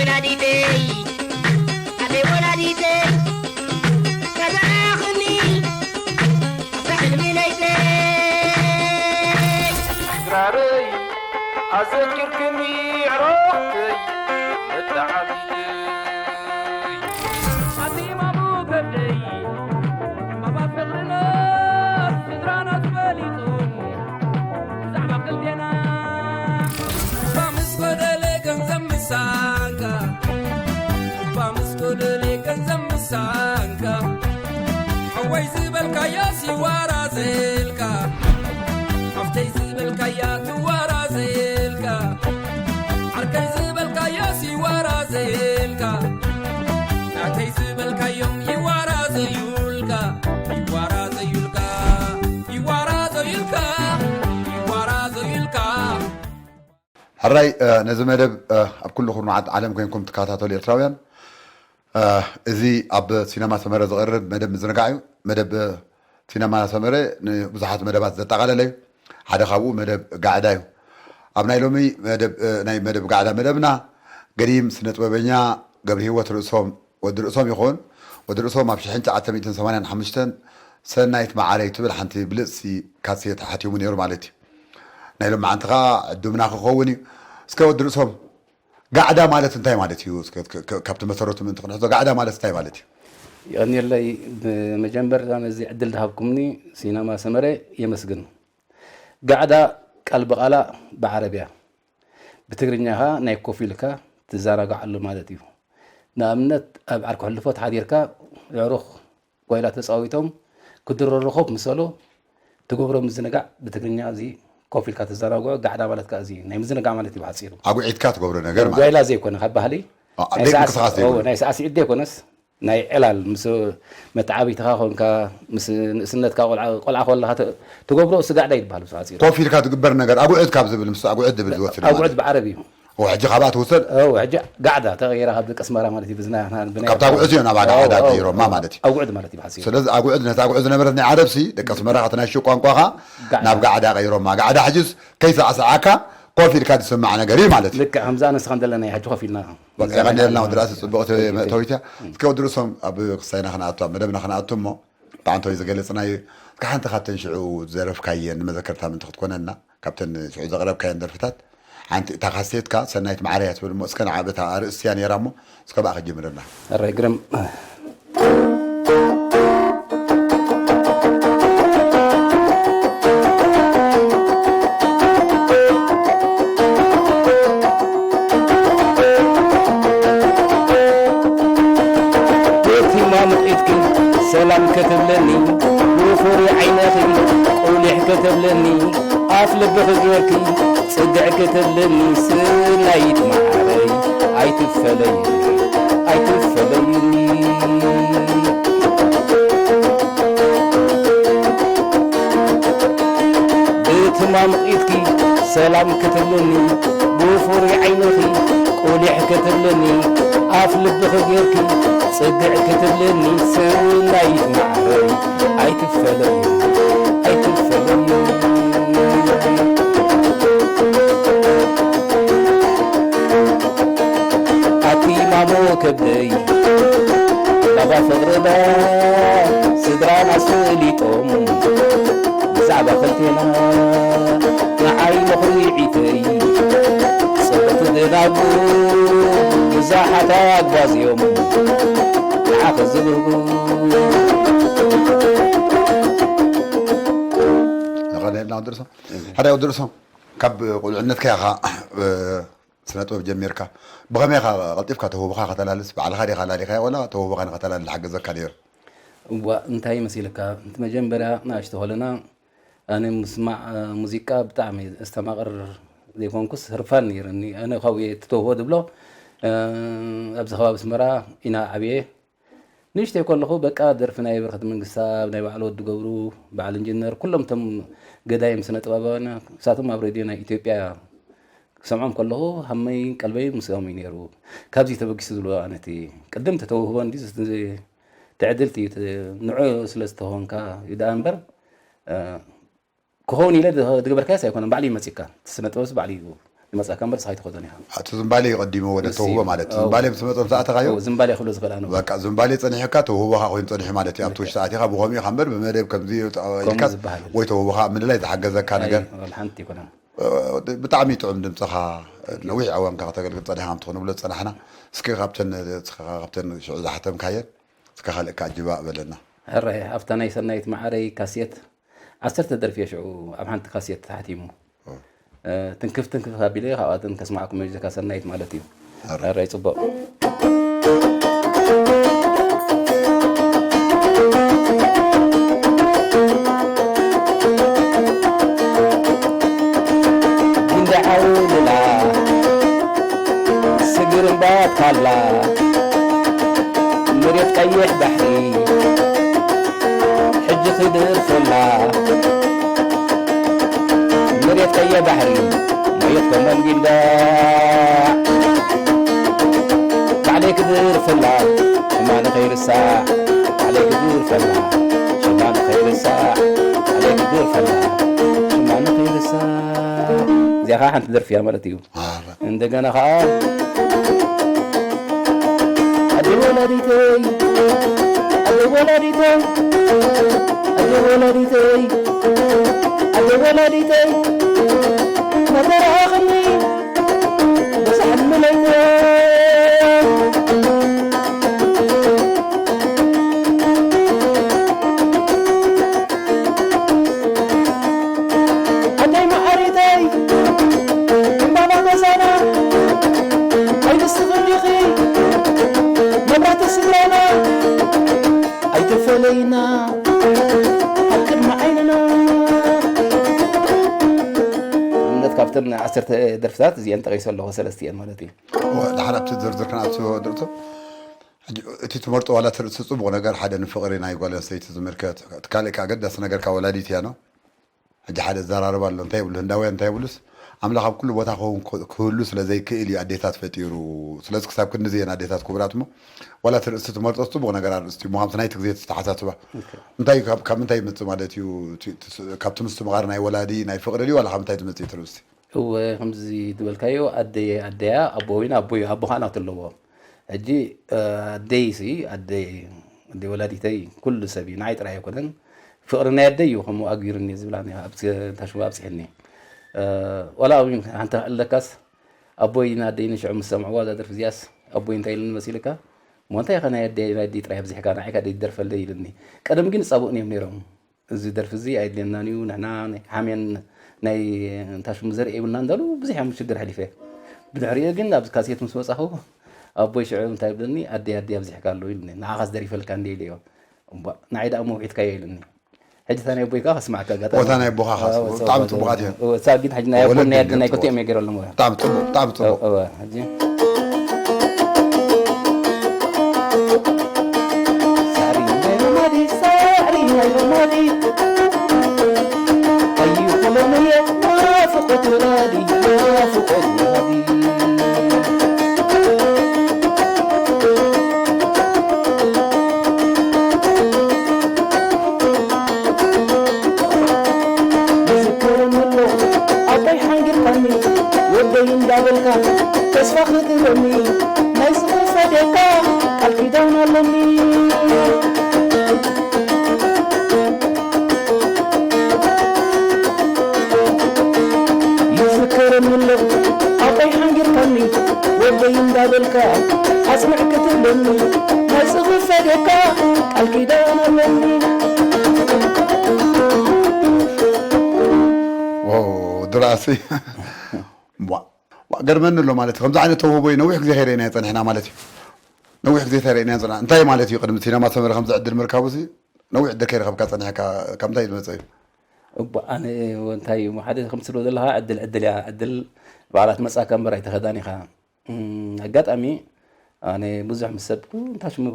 ወላዲተይ፣ ኣደይ ወላዲተይ፣ ተባረኽኒ፣ ብሕልሚ ለይተይ። ስድራረይ፣ ኣዘኪርክኒ ኣዕሩኽተይ፣ መተዓቢተይ። ኣቲ ማሙ ከብደይ፣ ባባ ፍቕርና፣ ስድራና ዝፈሊጡ፣ ብዛዕባ ክልቴና። ባምስ ጎደለ ገንዘብ ምሳንካ፣ ባምስ ጎደለ ገንዘብ ምሳንካ፣ ሓወይ ዝበልካዮስ ይዋራዘልካ፣ ሓፍተይ ዝበልካያ ትዋራዘልካ፣ ዓርከይ ዝበልካዮስ ይዋራዘልካ፣ ናተይ ዝበልካዮም ይዋራዘዩልካ፣ ይዋራዘዩልካ፣ ይዋራዘዩልካ፣ ይዋራዘዩልካ። ሕራይ፣ እ፣ ነዚ መደብ፣ እ፣ ኣብ ኩሉ ኩርናዓት ዓለም ኮይንኩም ትከታተሉ ኤርትራውያን፣ እ፣ እዚ ኣብ ሲነማ ሰመረ ዝቐርብ መደብ ምዝንጋዕ እዩ። መደብ፣ እ፣ ሲነማ ሰመረ ንብዙሓት መደባት ዘጠቓለለ እዩ። ሓደ ካብኡ መደብ ጋዕዳ እዩ። ኣብ ናይ ሎሚ መደብ፣ እ፣ ናይ መደብ ጋዕዳ መደብና ገዲም ስነ ጥበበኛ ገብረ ህይወት ርእሶም፣ ወዲ ርእሶም ይኹን፣ ወዲ ርእሶም ኣብ ሽሕን ትሽዓተ ሚእትን ሰማንያን ሓሙሽተን ሰናይት መዓረይ ትብል ሓንቲ ብልጽቲ ካሴት ሓቲሙ ነይሩ ማለት እዩ። ናይ ሎማዓንቲ ኸኣ ዕዱምና ክኸውን እዩ። እስከ ወዲ ርእሶም፣ ጋዕዳ ማለት እንታይ ማለት እዩ? እስከ ክ-፣ ክ-፣ ካብቲ መሰረቱ ምእንቲ ክንሕዞ፣ ጋዕዳ ማለት እንታይ ማለት እዩ? የቐንየለይ፣ ብመጀመርታ ነዚ ዕድል ዝሃብኩምኒ ሲነማ ሰመረ የመስግን። ጋዕዳ ቃል ብቓላ ብዓረብያ፣ ብትግርኛ ኸኣ ናይ ኮፍ ኢልካ ትዘናጋዓሉ ማለት እዩ። ንኣብነት ኣብ ዓርኪ ሕልፎት ሓዲርካ ኣዕሩኽ ጓይላ ተጻዊቶም ክድረሩ ኮፍ ምስ በሉ ትገብሮ ምዝንጋዕ ብትግርኛ እዚ ኮፍ ኢልካ ትዘናግዖ ጋዕዳ ማለት ከኣ እዚ ናይ ምዝንጋዕ ማለት እዩ ብሓጺሩ። ኣጉዒትካ ትገብሮ ነገር ማለት ጓይላ ዘይኮነ ካብ ባህሊ አ-፣ ናይ ደቂ ሳዕስ-፣ ምንቅስቓስ ዘይኮነ። ኦ፣ ናይ ሳዕስዒት ዘይኮነስ ናይ ዕላል ምስ መተዓቢትኻ ኮንካ ምስ ንእስነትካ ቆልዓ፣ ቆልዓ ከለኻ ተ-፣ ትገብሮ እሱ ጋዕዳ ይበሃል ብሓጺሩ። ኮፍ ኢልካ ትግበር ነገር ኣጉዕት ካብ ዝብል ምስ ኣጉዕት ዝብል ዝወስድ ማለት ኣጉዕት እዩ። ብዓረብ እዩ። ኦ፣ ሕጂ ካብኣ ትውሰድ? ኦ፣ ሕጂ ጋዕዳ ተቐይራ ካብ ደቂ ኣስመራ ማለት እዩ። ብዝና-፣ ብናይ ካብታ ጉዕዝ እዮም ናብ ጋዕዳ ኣዎ፣ ኣዎ፣ ቀይሮማ ኣዎ። ማለት እዩ። ኣጉዕድ ማለት እዩ ብሓጺሩ። ስለዚ ኣጉዕድ፣ ነታ ኣጉዕድ ዝነበረት ናይ ዓረብሲ፣ ደቂ ኣስመራ ከተናሽው ቋንቋኻ ጋዕዳ። ናብ ጋዕዳ ቀይሮማ። ጋዕዳ ሕጅስ ከይሳዕሰዓካ ኮፍ ኢልካ ዝስማዕ ነገር እዩ ማለት እዩ። ልክዕ ከምዛ ንስኻ እንደለና ሕጂ ኮፍ ኢልና። በቃ፣ የቐንየልና ወዲ ራእሲ፣ ጽብቕቲ መእተዊት እያ። እስከ ወዲ ርእሶም ኣብ ክሳይና ክንኣቱ፣ ኣብ መደብና ክንኣቱ እሞ፣ ብዓንተዊ ዝገለጽናዮ፣ እስከ ሓንቲ ካብተን ሽዑ ዝደረፍካየን ንመዘከርታ ምእንቲ ክትኮነና፣ ካብተን ሽዑ ዘቕረብካየን ደርፍታት፣ ሓንቲ እታ ካሴትካ ሰናይት መዓረይ እያ ትብል እሞ፣ እስከ ንዓ በታ ኣርእስቲ እያ ነይራ እሞ፣ እስከ ብኣ ከጀምረና። ሕራይ ግርም። በቲ ማሙቕ ኢድኪ ሰላም ከተብለኒ፣ ብፍሩይ ዓይንኺ ቁሊሕ ከተብለኒ፣ ኣፍ ልብኺ ጌርኪ ጽግዕ ከተብለኒ፣ ሰናይት መዓረይ ኣይትፈለይኒ፣ ኣይትፈለይኒ። ብትማም ኢድኪ ሰላም ክትብልኒ፣ ብፍሩይ ዓይንኺ ቁሊሕ ክትብልኒ፣ ኣፍ ልብኺ ጌርኪ ጽግዕ ክትብልኒ፣ ሰናይት መዓረይ ኣይትፈለይኒ፣ ኣይትፈለይኒ። ኣቲ ማሞ ከብደይ ባባ ፍቕርና ስድራና ኣስፈሊጦም ብዛዕባ ክልቴና ንዓይ መኹሪዒተይ ጽብቕቲ ደናጉ ብዙሓት ኣጓዝዮም ንዓኺ ዝብርጉ። የቐንየልና ወዲ ርእሶም። ሓራይ ወዲ ርእሶም፣ ካብ ቁልዕነትካ ኢኻ፣ እ፣ ስነ ጥበብ ጀሚርካ። ብኸመይ ኢኻ ቀልጢፍካ ተውህቦኻ ከተላልስ? ባዕልኻ ዲኻ ኣላሊኻዮ ወላ ተውህቦኻ ንኸተላሊ ዝሓገዘካ ነይሩ? እዋ፣ እንታይ መሲልካ? እቲ መጀመርያ ንኣሽቱ ከለና ኣነ ምስማዕ፣ እ፣ ሙዚቃ ብጣዕሚ እስተማቕር ዘይኮንኩስ ህርፋን ነይርኒ። ኣነ ካብኡ እየ እቲ ተውህቦ ዝብሎ፣ እ፣ ኣብዚ ከባቢ ኣስመራ ኢና ዓብየ። ንእሽተይ ከለኹ በቃ ደርፊ ናይ በረኸት መንግስተኣብ፣ ናይ በዓል ወዲ ገብሩ፣ በዓል ኢንጂነር፣ ኩሎም እቶም ገዳይም ስነ ጥበባውያን ንሳቶም ኣብ ሬድዮ ናይ ኢትዮጵያ ክሰምዖም ከለኹ ሃመይን ቀልበይን ምስኦም እዩ ነይሩ። ካብዚ ተበጊሱ ዝብሎ ኣነ እቲ ቅድም ተተውህቦ እንዲ ትዕድልቲ ንዑ ስለ ዝተኾንካ እዩ ደኣ እምበር፣ እ፣ ክኸውን ኢለ ዝገበርካዮስ ኣይኮነን፣ ባዕሉ እዩ መጺካ። እቲ ስነ ጥበብስ ባዕሉ እዩ ይመጻካ እምበር ንስኻ ኣይትኸዶን ኢኻ። እቲ ዝምባሌ እዩ ቀዲሙ ወደ ንሱ ተውህቦ እዩ። ማለት እዩ። ኣዎ። ዝምባሌ ምስ መጸ ምስ ኣተኻዮ? ኣዎ፣ ዝምባሌ ክህሉ ዝኽእል ኣነ። በቃ ዝምባሌ ጸኒሕካ ተውህቦኻ ኮይኑ ጸኒሑ ማለት እዩ። ኣብቲ እሺ። ውሽጢ ኣቲኻ ብኸምኡ ኢኻ እምበር ብመደብ ከምዚ እዩ ከምኡ ኢልካስ ዝበሃል ወይ ተውህቦኻ ምልላይ ዝሓገዘካ ኣይ፣ ነገር? ወላ ሓንቲ ኣይኮነን። እ፣ ብጣዕሚ ጥዑም ድምጽኻ ነዊሕ ኣዋንካ ከተገልግል ጸኒሕካ ከም ትኾን ንብሎ ዝጸናሕና። እስኪ ካብተን፣ ካብተን ሽዑ ዝሓተምካየን እስከ ካልእ ከኣ ጅባእ በለና። ሕራይ፣ ኣብታ ናይ ሰናይት መዓረይ ካሴት ዓሰርተ ደርፊ እየ ሽዑ ኣብ ሓንቲ ካሴት ተሓቲሙ። እ። እ፣ ትንክፍ ትንክፍ ኣቢለ ካብኣተን ከስማዕኩም እየ፣ እዛ ሰናይት ማለት እዩ። ሕራይ። ሕራይ፣ ጽቡቕ። ጊንዳዕ ኣውልላ፣ ስግር እምባ ካላ፣ መሬት ቀይሕ ባሕሪ፣ ሕጂ ክድርፈላ። መሬት ቀይሕ ባሕሪ፣ መሬት ኮሞም ጊንዳዕ። ባዕለይ ክድርፈላ፣ ሽማ ንኸይርሳዕ። ባዕለይ ክድርፈላ፣ ሽማ ንኸይርሳዕ። ባዕለይ ክድርፈላ፣ ሽማ ንኸይርሳዕ። እዚኣ ኸዓ ሓንቲ ደርፊ እያ ማለት እዩ። ኣረ። እንደገና ኸዓ ኣደ ወላዲተይ፣ ኣደ ወላዲተይ፣ ኣደ ወላዲተይ፣ ኣደ ወላዲተይ፣ መተራኸኒ በዛ ሕልሚ ለይተይ። ኣደይ መዓሪተይ፣ ዕምባባ ገዛና፣ ኣይንስኽን ኢኺ፣ መብራህቲ ስድራና፣ ኣይትፈለይና፣ ኣብ ቅድሚ ዓይንና። እምነት ካብተን ዓሰርተ ደርፍታት እዚአን ጠቒሰ ኣለኹ፣ ሰለስቲአን ማለት እዩ። እወ፣ ድሓር ኣብቲ ዝርዝር ክንኣትዎ ድርቶ። ሕጂ እቲ ትመርጦ ዋላ እቲ ርእሲ ጽቡቕ ነገር፣ ሓደ ንፍቕሪ ናይ ጓል ኣንስተይቲ ዝምልከት፣ እቲ ካልእ ከኣ ኣገዳሲ ነገር ካብ ወላዲት እያ ነው። ሕጂ ሓደ ዘራርባ ኣሎ፣ እንታይ ይብሉ ህንዳውያን፣ እንታይ ይብሉስ፣ ኣምላኽ ኣብ ኩሉ ቦታ ክኸውን ክ-፣ ክህሉ ስለ ዘይክእል እዩ ኣዴታት ፈጢሩ። ስለዚ ክሳብ ክንድዚ እየን ኣዴታት ክቡራት እሞ፣ ዋላ እቲ ርእሲ ትመርጦ ጽቡቕ ነገር ኣርእስቲ እሞ፣ ከምቲ ናይቲ ግዜ ዝተሓሳስባ። ኦኬ። እንታይ ካብ፣ ካብ ምንታይ ይመጽእ ማለት እዩ? እቲ፣ እቲ ስ-፣ ካብቲ ምስትምቓር ናይ ወላዲ፣ ናይ ፍቕሪ ድዩ፣ ዋላ ካብ ምንታይ ትመጽእ እቲ ርእስቲ? እወ፣ ከምዚ ዝበልካዮ፣ ኣደ ኣደያ፣ ኣቦ ወይና ኣቦ እዩ፣ ኣቦ ኸኣ ናቱ ኣለዎ። ሕጂ፣ እ፣ ኣደይሲ፣ ኣደይ፣ ኣደይ ወላዲተይ ኩሉ ሰብ እዩ፣ ንዓይ ጥራይ ኣይኮነን። ፍቕሪ ናይ ኣደይ እዩ ከምኡ ኣግቢሩኒ ዝብላ እኒኣ፣ ኣብ ስ-፣ ታሽሙ ኣብጺሐኒ። እ፣ ዋላ ኣብ ሓንቲ ኣለካስ፣ ኣቦይን ኣደይን ሽዑ ምስ ሰምዕዋ እዛ ደርፊ እዚኣስ፣ ኣቦይ እንታይ ኢሉኒ መሲልካ? እሞ እንታይ ኢኻ ናይ ኣደይ፣ ናይ ኣደይ ጥራይ ኣብዚሕካ፣ ንዓይ ከኣ ደይትደርፈለይ ኢሉኒ። ቀደም ግን ይጻብኡኒ እዮም ነይሮም። እዚ ደርፊ እዚ ኣየድልየናን እዩ፣ ንሕና ናይ ሓሜን ናይ እንታይ ሽሙ ዘርኢ የብልናን እንዳሉ ብዙሕ እዮም ሽግር ኣሕሊፈ። ብድሕሪኡ ግን ኣብዚ ካሴት ምስ መጻኹ ኣቦይ ሽዑ እንታይ ይብለኒ፣ "ኣደይ፣ ኣደይ ኣብዚሕካ ኣሎ" ኢሉኒ። "ንዓኻስ ደሪፈልካ እንድየ" ኢለዮ። እምቧእ፣ "ንዓይ ደኣ እሞ ውሒድካዮ" ኢሉኒ። ሕጂ እታ ናይ ኣቦይ ከኣ ከስምዓካ ኣጋጣሚ። ቦታ ናይ ኣቦኻ ኸኣ ኣዎ፣ ጽቡቕ። ብጣዕሚ ጽቡቓት እየን። እወ፣ እሳ ግን ሕጂ ናይ ኣቦን ናይ ኣደን ናይ ክልቲኦም እየ ገይረ ኣለሞ። ብጣዕሚ ጽቡቕ፣ ብጣዕሚ ጽቡቕ። እወ፣ ሕጂ ሳዕሪ ናይ ሎማዲ፣ ሳዕሪ ናይ ሎማዲ። ኣይኹሎም እየ ናፍቖት ወላዲ፣ ናፍቖት ወላዲ። ይዝከረኒ ኣሎ ኣቦይ ሓንጊርካኒ፣ ወደይ እንዳበልካ ተስፋ ክትህበኒ፣ ናይ ስሙ ፈድየካ ቃል ኪዳን ኣለኒ። ይዝከረኒ ኣሎ ኣቦይ ሓንጊርካኒ፣ ወደይ እንዳበልካ ኣጽንዕ ክትብለኒ፣ ናይ ጽሑፍ ፈድየካ ቃል ኪዳን ኣለኒ። ዋው፣ ድራሲ። ዋ፣ ዋ፣ ገርመኒ ኣሎ ማለት እዩ። ከምዚ ዓይነት ተውህቦ እዩ ነዊሕ ግዜ ከይረእናዮ ጸኒሕና ማለት እዩ። ነዊሕ ግዜ ተረእናዮ ጸኒሕና። እንታይ ማለት እዩ? ቅድሚ ሲነማ ሰመረ ከምዚ ዕድል ምርካቡሲ ነዊሕ ዕድል ከይረኸብካ ጸኒሕካ ካብ ምንታይ ዝመጸ እዩ? እባ ኣነ እንታይ እዩ፣ ሓደ ከም ትብሎ ዘለኻ ዕድል፣ ዕድል እያ። ዕድል ባዕላ ትመጻካ እምበር ኣይትኸዳን ኢኻ። እም፣ ኣጋጣሚ ኣነ ብዙሕ ምስ ሰብ፣ እንታይ ሽሙ፣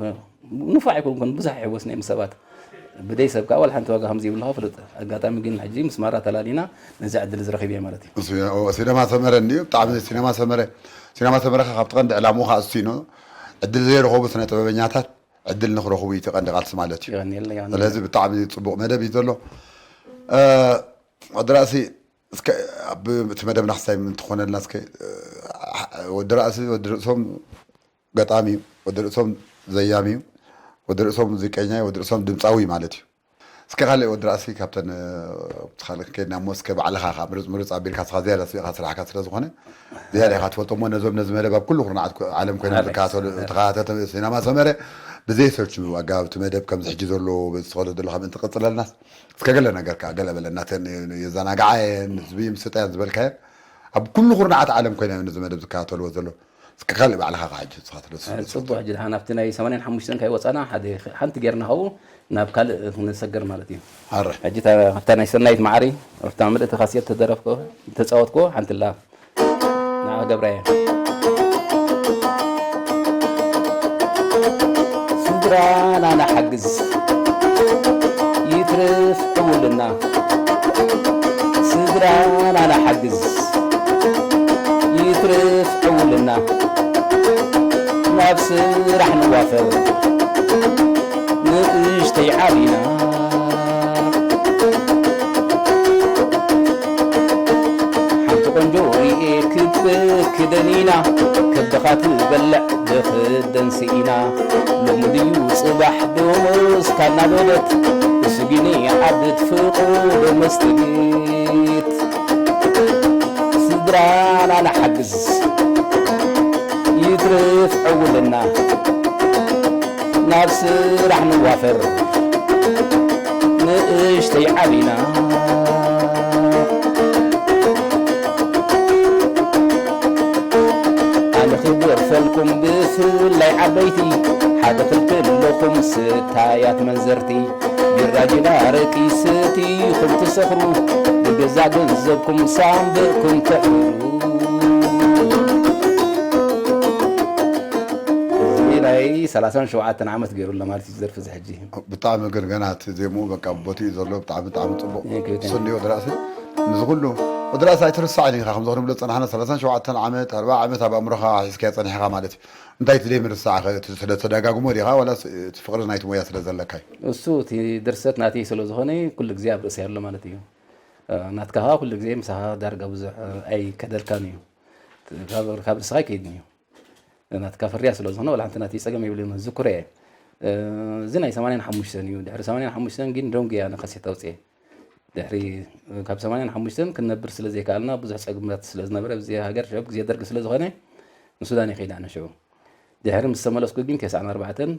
ንፉዕ ኣይኮንኩን፣ ብዙሕ ኣይሕወስን እየ ምስ ሰባት። ብደይ ሰብ ከኣ ዋላ ሓንቲ ዋጋ ከም ዘይብሉ ከኣ ፍሉጥ። ኣጋጣሚ ግን ሕጂ ምስ ማራ ተላሊና ነዚ ዕድል እዚ ረኺበ ማለት እዩ። እሱ፣ ኦ፣ ሲነማ ሰመረ እንድዩ፣ ብጣዕሚ ሲነማ ሰመረ፣ ሲነማ ሰመረ ከኣ ካብቲ ቀንዲ ዕላምኡ ከኣ እሱ እዩ። ዕድል ዘይረኸቡ ስነ ጥበበኛታት ዕድል ንኽረኽቡ እዩ እቲ ቀንዲ ቃልሲ ማለት እዩ። የቐንየልና፣ የቐንየልና። ስለዚ ብጣዕሚ ጽቡቕ መደብ እዩ ዘሎ። እ፣ ወዲ ራእሲ፣ እስከ ኣብ እቲ መደብና ክሳይ እንትኾነልና እስከ፣ እ፣ ወዲ ራእሲ፣ ወዲ ርእሶም ገጣሚ እዩ፣ ወዲ ርእሶም ዘያሚ እዩ፣ ወዲ ርእሶም ሙዚቀኛ እዩ፣ ወዲ ርእሶም ድምፃዊ ማለት እዩ። እስከ ካልእ ወዲ ራእሲ ካብተን፣ እ፣ ካልእ ከይድና እሞ እስከ ባዕልኻ ከዓ ምርፅ ምርፅ ኣቢልካ ንስኻ ዝያዳ ስኢኻ ስራሕካ ስለ ዝኾነ ዝያዳ ኢኻ ትፈልጦ እሞ ነዞም ነዚ መደብ ኣብ ኩሉ ኩርናዓት ኮ-፣ ዓለም ኮይኖም ኣረ። ዝከታተሉ ተኸታተልቲ ሲነማ ሰመረ ብዘይሰልቹ ኣገባብ እቲ መደብ ከምዚ ሕጂ ዘሎ በዚ ትኸዶ ዘለኻ ምእንቲ ትቕፅለልናስ እስከ ገለ ነገር ከዓ ገለ በለና። እተን የዘናግዓ እየን፣ ህዝቢ ምስጣ እየን ዝበልካየን ኣብ ኩሉ ኩርናዓት ዓለም ኮይና እየን ነዚ መደብ ዝከታተልዎ ዘሎ። እስከ ካልእ ባዕልኻ ከዓ ሕጂ ንስኻ ትለሱ። እ፣ ጽቡቕ። ሕጂ ደሓን ኣብቲ ናይ ሰማንያን ሓሙሽተን ካይ ወጻና ሓደ ሓንቲ ጌርና ኸው ናብ ካልእ ክንሰገር ማለት እዩ። ኣረ። ሕጂ እታ፣ ኣብታ ናይ ሰናይት መዓሪ፣ ኣብታ ምልእቲ ካሴት ተደረፍኮ፣ ተጻወትኮ ሓንቲ ኣላ። ንዓ ገብራየ። ስድራና ንሓግዝ፣ ይትርፍ ዕውልና። ስድራና ንሓግዝ፣ ይትርፍ ዕውልና። ናብ ስራሕ ንዋፈር፣ ንእሽተይ ዓቢና። ሓንቲ ቆንጆ ርኤ ክብ ክደኒና፣ ከብድኻ ትበልዕ ብኽደን ስኢና። ሎሚ ድዩ ጽባሕ ደሞዝካ እናበለት፣ እሱጊኒ ዓዲ ትፍቕዶ መስትግት። ስድራና ንሓግዝ፣ ይትርፍ ዕውልና። ናብ ስራሕ ንዋፈር፣ ንእሽተይ ዓቢና። ኣነ ክደርፈልኩም ብፍላይ ዓበይቲ፣ ሓደ ክልተ ኣለኹም ስታያት መንዘርቲ። ቢራ ጅን ኣረቂ ሰቲኹም ትሰኽሩ፣ ብገዛ ገንዘብኩም ሳንቡእኩም ተዕብሩ። እዚ ናይ ሰላሳን ሸውዓተን ዓመት ገይሩ ኣሎ ማለት እዩ፣ ዝደርፊ እዚ ሕጂ። ብጣዕሚ ግን ገና እቲ ዜምኡ በቃ ቦቲ እዩ ዘሎ፣ ብጣዕሚ፣ ብጣዕሚ ጽቡቕ። Thank you, thank you። ስኒ ወዲ ራእሲ፣ ንዚ ኩሉ ወዲ ራእሲ ኣይትርሳዕን ኢኻ፣ ከምዚ ክንብሎ ዝጸናሕና ሰላሳን ሸውዓተን ዓመት፣ ኣርብዓ ዓመት ኣብ ኣእምሮኻ ሒዝካዮ ጸኒሕኻ ማለት እዩ። እንታይ እቲ ዘይምርሳዕ ኸ፣ እቲ ስለ ተደጋግሞ ዲኻ፣ ዋላስ እቲ ፍቕሪ ናይቲ ሞያ ስለ ዘለካ እዩ? እሱ እቲ ድርሰት ናተይ ስለ ዝኾነ፣ ኩሉ ግዜ ኣብ ርእሰይ ኣሎ ማለት እዩ። እ፣ ናትካ ኸኣ ኩሉ ግዜ ምሳኻ ዳርጋ ብዙሕ፣ እ፣ ኣይከደልካን እዩ። ካብ፣ ካብ ርእስኻ ኣይከይድን እዩ። ናትካ ፍርያት ስለ ዝኾነ፣ ዋላ ሓንቲ ናተይ ጸገም የብለይን፣ ዝክሮ እየ። እ፣ እዚ ናይ ሰማንያን ሓሙሽተን እዩ። ድሕሪ ሰማንያን ሓሙሽተን ግን ደንጉየ ኣነ ካሴት ኣውጽኤ። ድሕሪ፣ ካብ ሰማንያን ሓሙሽተን ክንነብር ስለ ዘይከኣልና፣ ብዙሕ ጸገማት ስለ ዝነበረ፣ ኣብዚ ሃገር ሽዑ ግዜ ደርጊ ስለ ዝኾነ፣ ንሱዳን እየ ከይደ ኣነ ሽዑ። ድሕሪ ምስ ተመለስኩ ግን፣ ተስዓን ኣርባዕተን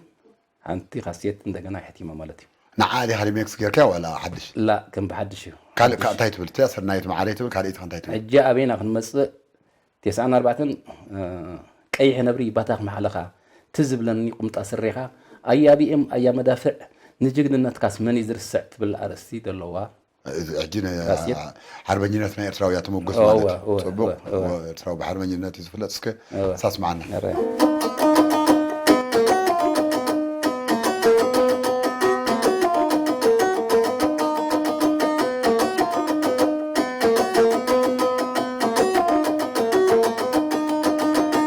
ሓንቲ ካሴት እንደገና የሕቲመ ማለት እዩ። ንዓ ዲኻ ሪሜክስ ጌርካያ ዋላ ሓድሽ? ላ፣ ከም ብሓድሽ እዩ። ካልእ ከ እንታይ ትብል? እቲኣ ሰናይት መዓረይ ትብል፣ ካልኣይቲ ከ እንታይ ትብል? ሕጂ ኣበይና ክንመጽእ? ተስዓን ኣርባዕተን፣ እ፣ ቀይሕ ነብሪ ባታ ክመሓለኻ፣ ትዝ ዝብለኒ ቁምጣ ስሬኻ፣ ኣያ ቢ ኤም ኣያ መዳፍዕ፣ ንጅግንነትካስ መን እዩ ዝርስዕ ትብል ኣርእስቲ ዘለዋ። እዚ ሕጂ ን-፣ ካሴት? ሓርበኝነት ናይ ኤርትራውያ ትምጉስ እወ፣ ማለት እዩ። እወ፣ ጽቡቕ። እወ፣ እወ። እወ፣ ኤርትራዊ ብሓርበኝነት እዩ ዝፍለጥ። እስከ እወ። ሳስምዓና። እረ።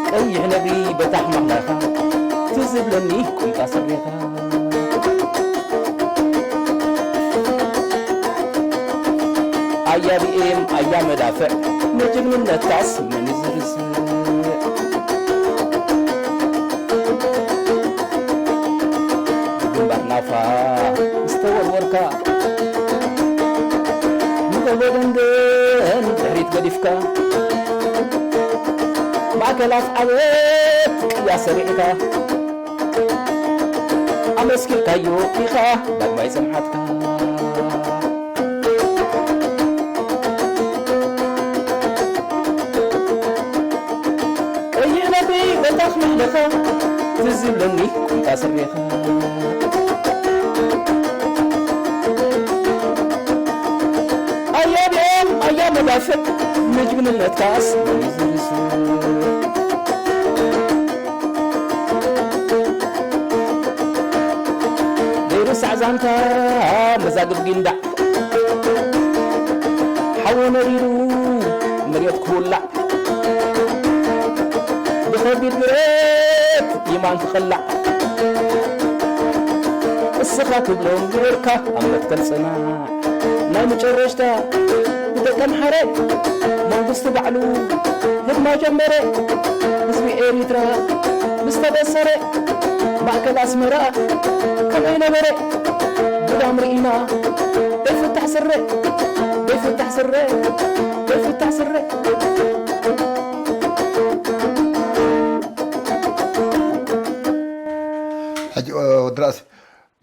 ቀይሕ ነብሪ በታሕ ማኽላኻ፣ ትዝ ዝብለኒ ቁምጣ ስሬኻ። ኣያ ቢ ኤም ኣያ መዳፍዕ፣ ንጅግንነትካስ መን እዩ ዝርስዕ? ብግንባር ናፋ ዝተወርወርካ፣ ንጎቦ ደንደን ድሕሪት ገዲፍካ፣ ማእከል ኣፍዓበት ቅያ ሰሪዕካ፣ ኣመስኪርካዮ ኢኻ ዳግማይ ጽንዓትካ። ቀይሕ ነብሪ በታኽ መለኻ፣ ትዝ ይብለኒ ቁምጣ ስሬኻ። ኣያ ቢ ኤም ኣያ መዳፍዕ፣ ንጅግንነትካስ መን እዩ ዝርስዕ? ዘይርሳዕ ዛንታ መዛግብ ጊንዳዕ፣ ሓዊ ነዲዱ መሬት ክውላዕ፣ ብኸቢድ ብረት ኢማን ትኸላዕ። እስኻ ትብሎም ጌርካ ኣብ መትከል ጽናዕ፣ ናይ መጨረሽታ ብደቂ ተምሃረ መንግስቱ ባዕሉ ህድማ ጀመረ። ህዝቢ ኤሪትራ ምስ ተበሰረ ማእከል ኣስመራ ከመይ ነበረ? ጉዳም ርኢና ዘይፍታሕ ስረ ዘይፍታሕ ስረ ዘይፍታሕ ስረ። ሕጂ ወድራስ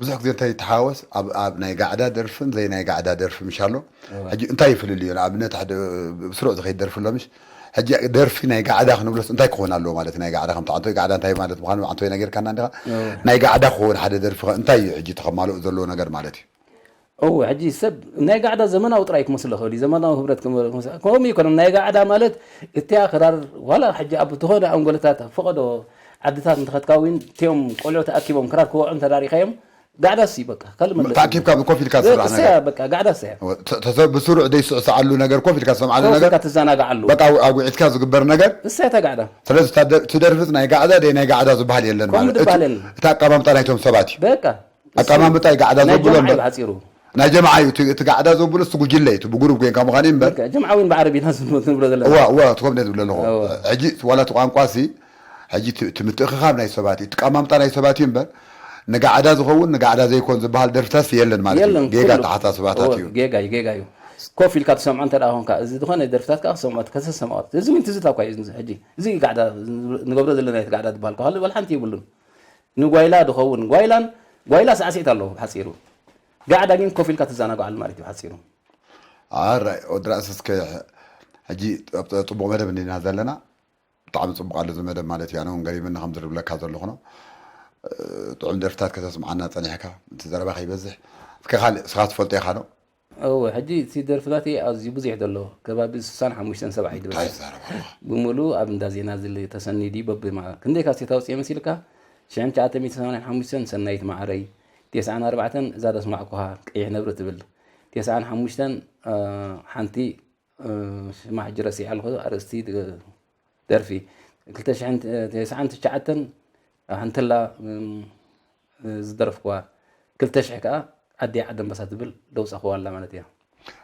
ብዙሕ ግዜ እንታይ ይተሓወስ ኣብ ኣብ ናይ ጋዕዳ ደርፍን ዘይ ናይ ጋዕዳ ደርፊ ምሻሎ። ሕጂ እንታይ ይፍልልዮ? ንኣብነት ሓደ ብስሩዕ ዝኸይድ ደርፊ ኣሎ ምሽ? ሕጂ ደርፊ ናይ ጋዕዳ ክንብሎስ እንታይ ክኾን ኣለዎ ማለት ናይ ጋዕዳ ከም ተዓንቶ ጋዕዳ እንታይ ማለት ምዃኑ ዓንቶ ነጌርካና እንዲኻ። ናይ ጋዕዳ ክኸውን ሓደ ደርፊ እንታይ እዩ ሕጂ ተኸማልኡ ዘለዎ ነገር ማለት እዩ? እው ሕጂ ሰብ ናይ ጋዕዳ ዘመናዊ ጥራይ ክመስሎ ክእል እዩ። ዘመናዊ ህብረት ክመ- ክመስ- ከምኡ ይኮነ ናይ ጋዕዳ ማለት እቲያ ክራር ዋላ ሕጂ ኣብ ዝኾነ ኣንጎለታት ኣብ ፈቐዶ ዓድታት እንተኸትካ እውን እቲኦም ቆልዑ ተኣኪቦም ክራር ክወዑ እንተዳሪኻዮም ጋዕዳስ እዩ በቃ ካልእ መግለጺ ተኣኪብካ ብኮፍ ኢልካ ዝስራሕ እሰያ ነገር በቃ ጋዕዳስ እያ። ተ- ተሰ- ብስሩዕ ዘይስዕስዓሉ ነገር ኮፍ ኢልካ ዝሰምዓሉ ኮፍ ነገር ኢልካ ትዘናግዓሉ በቃ ኣጉ- ኣጉዒትካ ዝግበር ነገር። እሰያ እታ ጋዕዳ ስለዚ እታ ደ- እቲ ደርፍስ ናይ ጋዕዳ ደይ ናይ ጋዕዳ ዝበሃል የለን ከምኡ ማለት እቲ- ዝበሃል የለን። እቲ ኣቀማምጣ ናይቶም ሰባት እዩ። በቃ ኣቀማምጣ እዩ ጋዕዳ ናይ ዘብሎ ጀምዓ እዩ እምበር። ብሓፂሩ። ናይ ጀምዓ እዩ እቲ- እቲ ጋዕዳ ዘብሎ እቲ ጉጅለ እዩ እቲ ብጉሩብ ኮይንካ ምዃን እዩ እምበር። በቃ ጀምዓ እውን ብዓረብ ኢና ዝብሎ ዝብሎ ዘለና። እዋ እዋ እቲ ኮምነ ዝብለ ኣለኹ እዋ። ሕጂ ዋላ እቲ ቋንቋ ሲ ሕጂ እቲ- እቲ ምትእኽኻብ ናይ ሰባት እዩ እቲ ቀማምጣ ናይ ሰባት እዩ እምበር ንጋዕዳ ዝኸውን ንጋዕዳ ዘይኮን ዝበሃል ደርፍታስ የለን ማለት እዩ የለን ጌጋ ኩሉ ተሓሳስባታት እዎ፣ እዩ። ጌጋ እዩ ጌጋ እዩ። ኮፍ ኢልካ ትሰምዖ እንተ ደኣ ኾንካ እዚ ዝኾነ ደርፍታት ከዓ ክሰምዖ ከተሰምዖ እዚ ምን ትዝታ እኳ እዩ እዚ ሕጂ እዚ ጋዕዳ ንገብሮ ዘለና እቲ ጋዕዳ ዝበሃል ከ ካልእ በል ሓንቲ የብሉን። ንጓይላ ድኸውን ጓይላን ጓይላ ሳዕሲዒት ኣለዎ ብሓፂሩ። ጋዕዳ ግን ኮፍ ኢልካ ትዘናግዓሉ ማለት እዩ ብሓፂሩ። ኣራይ ወዲ ራእሲ እስከ ሕጂ ኣብ ፅቡቕ መደብ እንዲና ዘለና ብጣዕሚ ፅቡቕ ኣሎ እዚ መደብ ማለት እዩ ኣነ እውን ገሪምኒ ከም ዝርብለካ ዘለኹ ነው። ጥዑም ደርፍታት ከተስምዓና ፀኒሕካ እቲ ዘረባ ከይበዝሕ እስከ ካልእ እስኻ ትፈልጦ ኢኻ ዶ? እወ፣ ሕጂ እቲ ደርፍታተይ ኣዝዩ ብዙሕ እዩ ዘሎ። ከባቢ ስሳን ሓሙሽተን ሰብዓ እዩ እንታይ ዝበጽሕ። ትዛረብ ኣለኻ? ብምሉእ ኣብ እንዳ ዜና ዝል ተሰኒዱ እዩ። በብማ-፣ ክንደይ ካሴት ኣውጽኤ መሲልካ? ሽሕን ትሽዓተ ሚእትን ሰማንያን ሓሙሽተን ሰናይት ማዕረይ፣ ተስዓን ኣርባዕተን እዛ ዘስማዕኩኻ ቀይሕ ነብሪ ትብል፣ ተስዓን ሓሙሽተን፣ እ፣ ሓንቲ፣ እ፣ ሽማ ሕጂ ረሲዐ ኣለኹ፣ ኣርእስቲ ድ-፣ ደርፊ፣ ክልተ ሽሕን ተስዓን ትሽዓተን ሓንተላ፣ እም፣ ዝደረፍኩዋ፣ ክልተ ሽሕ ከኣ ኣደይ ዓደምበሳ ትብል ደውጻኹዋ ኣላ ማለት እያ።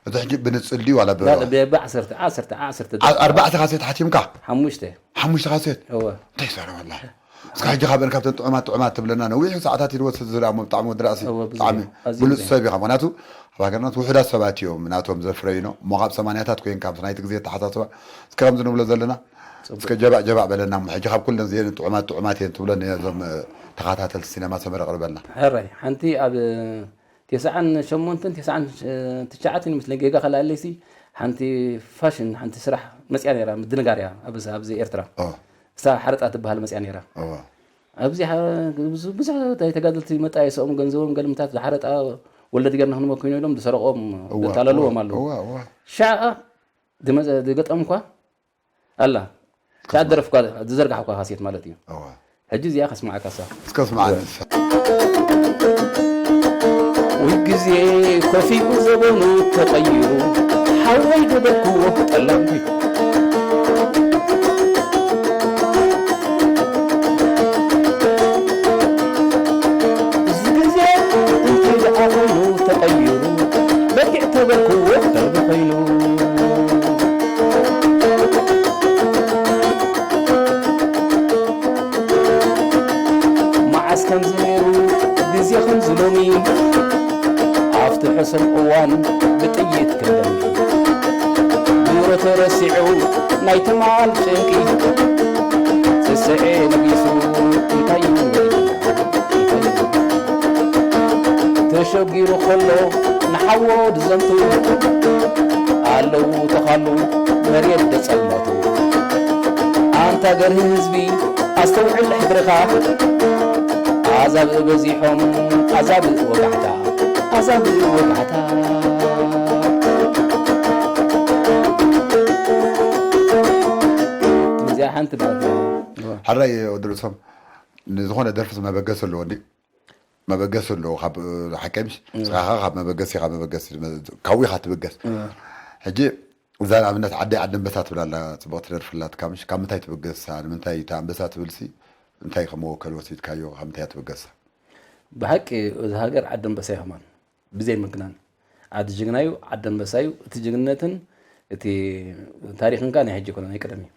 እቲ ሕጂ ብንጽል ድዩ ዋላ ብ-፣ ብ-፣ ብዓሰርተ፣ ዓሰርተ፣ ዓሰርተ ዓ-፣ ኣርባዕተ ካሴት ሓቲምካ? ሓሙሽተ። ሓሙሽተ ካሴት? እወ። እንታይ ይዛረብ ኣላ? እስካ ሕጂ ካብአን ካብተን ጥዑማት ጥዑማት ትብለና ነዊሕ ሰዓታት እዩ ዝወስድ ዝርኣሞ ብጣዕሚ ወዲ ራእሲ እወ፣ ብዙሕ ብጣዕሚ እዩ። ኣዝዩ ብሉፅ ብዙሕ እዩ። ሰብ ኢኻ። ምክንያቱ ኣብ ሃገርና ውሑዳት ሰባት እዮም ናቶም ዘፍረዩ ነው። እሞ ካብ ሰማንያታት ኮይንካ ምስ ናይቲ ግዜ ኣተሓሳስባ እስከ ከምዚ ንብሎ ዘለና ጽቡቅ። እስከ ጀባእ ጀባእ በለና እሞ ሕጂ ካብ ኩለን እዚአን ጥዑማት ጥዑማት እየን ትብለን እዞም ተኸታተልቲ ሲነማ ሰመረ ቅርበልና። ሕራይ ሓንቲ ኣብ ተስዓን ሸሞንተን ተስዓን ትሽዓተን ይመስለኝ ጌጋ ከላኣለይሲ ሓንቲ ፋሽን ሓንቲ ስራሕ መጽያ ነይራ ምድንጋር እያ ኣብዚ ኣብዚ ኤርትራ ኦ እሳ ሓረጣ ትበሃል መጽያ ነይራ እዋ ኣብዚ ብዙ- ብዙሕ ናይ ተጋደልቲ መጣየሰኦም ገንዘቦም ገለ ምታት ዝሓረጣ ወለድ ገርና ክንመ ኮይኑ ኢሎም ዝሰረቆም እዋ፣ ዘታለልዎም እዋ፣ ኣለዉ እዋ፣ እዋ። ሻዓ ዝመጸ ዝገጠምኳ ኣላ ሻዓ ደረፍኳ ዝዘርጋሕኳ ካሴት ማለት እዩ እዋ። ሕጂ እዚኣ ከስማዓካ ሳ እስከ ስማዓኒ ንሳ። ወይ ግዜ ኮፊኡ ዘበኑ ተቐይሩ ሓወይ ገበርክዎ ጠላም እዚ ግዜ እንታይ ደኣ ኮይኑ ተቐይሩ በጊዕ ተበልክዎ ከልቢ ኮይኑ መዓስ ከምዚ ነይሩ ግዜ ከምዚ ሎሚ ኣብቲ ሕሱም እዋን ብጥይት ክደሚ ድሮ ተረሲዑ ናይ ትማል ጭንቂ ስስዔ ነጊሱ እንታይ እዩ ተሸጊሩ ከሎ ንሓዎ ድዘምቱ ኣለዉ ተኻሉ መሬት ደጸልመቱ ኣንታ ገርሂ ህዝቢ ኣስተውዕል ሕድርኻ ኣዛብእ በዚሖም ኣዛብእ ወጋሕታ ኣዛብእ ወጋሕታ እዚኣ ሓንቲ ማለት እዩ። ሕራይ ወዲ ርእሶም ንዝኾነ ደርፍስ መበገሲ ኣለዎ እንዲ መበገሲ ኣለዎ ካብ ሓቀይ ምሽ ንስኻ ካብ መበገሲ ካብ መበገሲ ካብኡ ኢኻ ትብገስ ሕጂ እዛ ንኣብነት ዓደይ ዓዲ ኣንበሳ ትብል ኣላ ጽቡቕ ትደርፍላትካ ምሽ ካብ ምንታይ ትብገስ ንምንታይ እታ ኣንበሳ ትብልሲ እንታይ ከም መወከል ወሲድካዮ ካብ ምንታይ ትብገሳ ብሓቂ እዚ ሃገር ዓዲ ኣንበሳ ይኸማን ብዘይ ምግናን ዓዲ ጅግና እዩ ዓዲ ኣንበሳ እዩ እቲ ጅግንነትን እቲ ታሪኽ እንካ ናይ ሕጂ ኮነ ናይ ቀደም እዩ።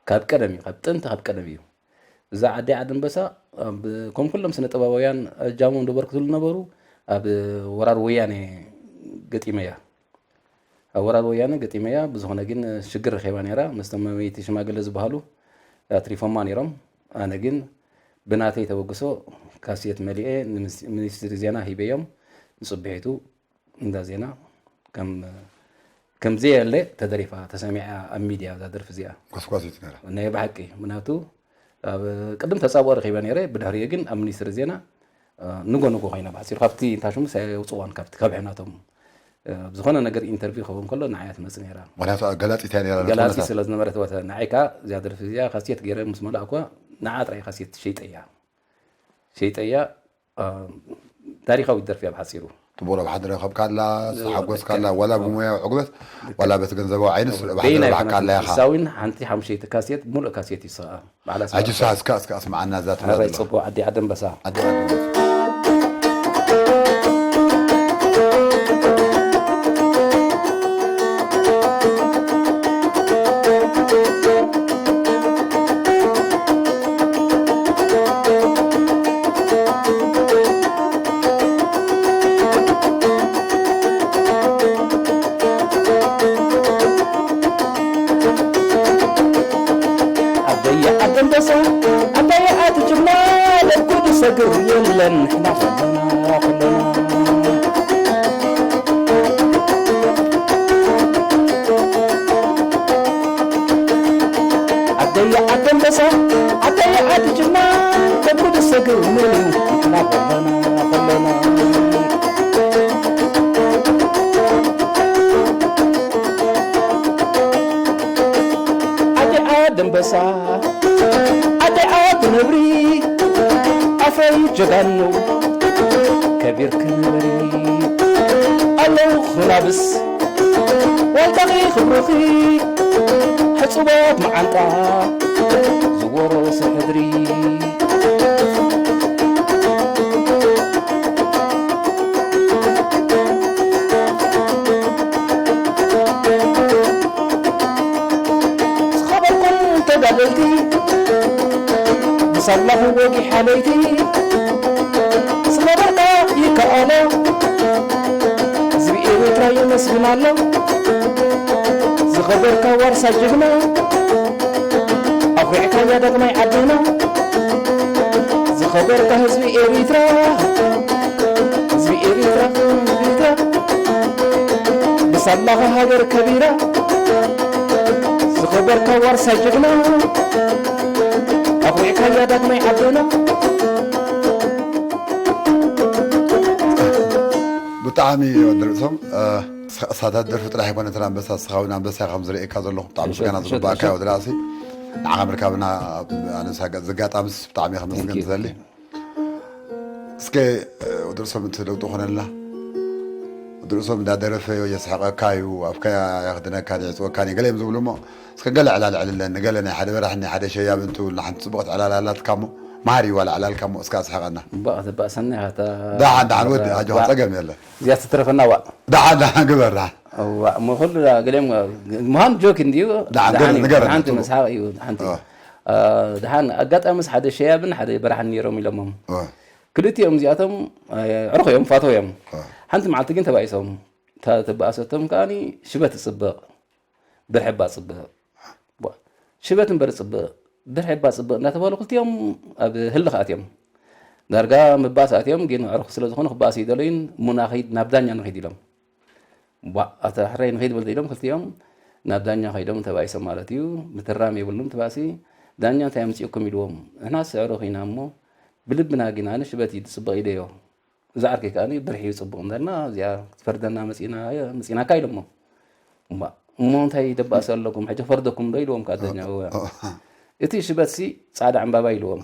ካብ ቀደም እዩ፣ ካብ ጥንቲ ካብ ቀደም እዩ። እዛ ዓዲ ዓዲ ኣንበሳ ኣብ ከም ኩሎም ስነ ጥበባውያን እጃሞም ደበርክትሉ ነበሩ። ኣብ ወራር ወያነ ገጢመያ ኣብ ወራር ወያነ ገጢመያ ብዝኾነ ግን ሽግር ረኺባ ነይራ። ምስቶም መመይቲ ሽማግለ ዝበሃሉ ኣትሪፎማ ነይሮም። ኣነ ግን ብናተይ ተበግሶ ካሴት መሊኤ ንሚኒስትሪ ዜና ሂበዮም። ንፅብሒቱ እንዳ ዜና ከም ከም ዘየለ ተደሪፋ ተሰሚዓ ኣብ ሚድያ እዛ ደርፊ እዚኣ። ጎስጓሲት ነራ። ናይ ብሓቂ ምክንያቱ ኣብ ቅድም ተጻብኦ ረኺበ ነይረ። ብድሕሪኡ ግን ኣብ ሚኒስትሪ ዜና ንጎ ንጎ ኮይና ብሓጺሩ ካብቲ እንታሽሙስ ኣየውፅዋን ካብቲ ካብ ሕናቶም ዝኾነ ነገር ኢንተርቪው ክኸውን ከሎ ንዓያ ትመጽእ ነይራ። ምክንያቱ ገላፂት እያ ነራ። ገላፂ ስለ ዝነበረት ወተ ንዓይ ከዓ እዚኣ ደርፊ እዚኣ ካሴት ገይረ ምስ መላእኳ ንዓ ጥራይ ካሴት ሸይጠያ ሸይጠያ ታሪኻዊት ደርፊ እያ ብሓፂሩ። ትቦሮ ብሓደ ረኸብካላ ሓጎስካላ ዋላ ብሙያዊ ዕግበት ዋላ በቲ ገንዘባዊ ዓይንስ ብሓደ በይናይ ረባሕካላ ኢኻ። ሳዊን ሓንቲ ሓሙሸይቲ ካሴት ሙሉእ ካሴት ይስኣ ባዕላ ሕጂ ስኻ እስካ እስካ ኣስማዓና እዛ ትብላ ኣበይ ዘላ። ፅቡቅ ዓዲ ዓደንበሳ ዓዲ ዓደንበሳ። ዓደየ ዓደንበሳ ዓባየ ኣትጅማ ለኩሉ ሰግር የለን ንሕና ከለና ከለና ዓደየ ዓደንበሳ ዓደየ ኣትጅማ ለኩሉ ሰግር ምን ንሕና ከለና ከለና ዓዲ ዓደንበሳ ዓዲ ዓዲ ነብሪ ኣፈይ ጀጋኑ ከቢርኪ ንበሪ ኣለዉ ክላብስ ዋልታኺ ክብርኺ ሕጹባት መዓንጣ ዝወረሰ ሕድሪ ዝኸበርኩም ተጋደልቲ ብሳላኹ ወጊሓ ለይቲ ዝኸበርካ ይከኣሎ ህዝቢ ኤርትራ የመስግን ኣሎ ዝኸበርካ ዋርሳ ጅግና ኣኹዕካያ ዳግማይ ዓድና ዝኸበርካ ህዝቢ ኤርትራ ህዝቢ ኤርትራ ህዝቢ ኤርትራ ብሳላኻ ሃገር ከቢራ ዝኸበርካ ዋርሳይ ጅግና ኣኹዕካያ ዳግማይ ዓድና ብጣዕሚ ወዲ ርእሶም እሳታት ደርፊ ጥራሕ ኣይኮነትን ኣንበሳ እስኻ እውን ኣንበሳ ኢኻ ከም ዝርእየካ ዘለኹ ብጣዕሚ ምስጋና ዝግባእካ ወዲ ርእሲ ንዓኻ ምርካብና ኣነስ ዝጋጣምስ ብጣዕሚ ከመስገን ትዘሊ እስከ ወዲ ርእሶም እቲ ለውጢ ኾነልና ወዲ ርእሶም እንዳደረፈ የስሕቐካ እዩ ኣፍካ ያኽድነካ ይዕፅወካ ገለ እዮም ዝብሉ እሞ እስከ ገለ ዕላል ዕልለን ንገለ ናይ ሓደ በራሕን ናይ ሓደ ሸያብን ትብል ንሓንቲ ፅቡቕቲ ዕላል ኣላትካ እሞ መሃር እዩ ዋላ ዕላልካ እሞ እስካ ኣስሕቐና እምበኣር ተባእሰና ኢኻ እታ ደሓን ደሓን ወዲ ኣጆኻ ጸገም የለን እዚኣ ትትረፈና ዋእ ደሓን ደሓን ግበር ደሓን ዋእ እሞ ኩሉ ገሊኦም ምዃን ጆክ እንድዩ ደሓን ገለ ንገረና ሓንቲ መስሓቕ እዩ ሓንቲ ደሓን ኣጋጣሚስ ሓደ ሸያብን ሓደ በራሕን ነይሮም ኢሎሞም ክልቲኦም እዚኣቶም ዕርኾ እዮም ፋተው እዮም ሓንቲ መዓልቲ ግን ተባኢሶም ተባእሰቶም ከዓኒ ሽበት ትፅበቕ ብርሐባ ፅበቕ ሽበት እምበር ፅበቕ ብርሐባ ፅበቕ እንዳተባሉ ክልቲኦም ኣብ ህልኽ ኣትዮም ዳርጋ ምባስ ኣትዮም ግን ኣዕሩኽ ስለ ዝኾኑ ክባእሱ ይደለዩን እሞ ንኸይድ ናብ ዳኛ ንኸይድ ኢሎም ቧእ ኣታ ሕራይ ንኸይድ በል ኢሎም ክልቲኦም ናብ ዳኛ ከይዶም ተባኢሶም ማለት እዩ ምትራም የብሉን ትባእሲ ዳኛ እንታይ ኣምፅኡኩም ኢልዎም ንሕናስ ኣዕሩኽ ኢና እሞ ብልብና ግን ኣነ ሽበት እዩ ፅበቕ ኢለዮ እዛ ዓርከይ ከኣ ብርሒ እዩ ጽቡቕ እምበርና እዚኣ ክትፈርደና መጺእና መጺእናካ ኢሎሞ እሞ እንታይ ደባእሲ ኣለኩም ሕጂ ፈርደኩም ዶ ኢልዎም ከኣ ደኛ እቲ ሽበትሲ ጻዕዳ ዕምባባ ኢልዎም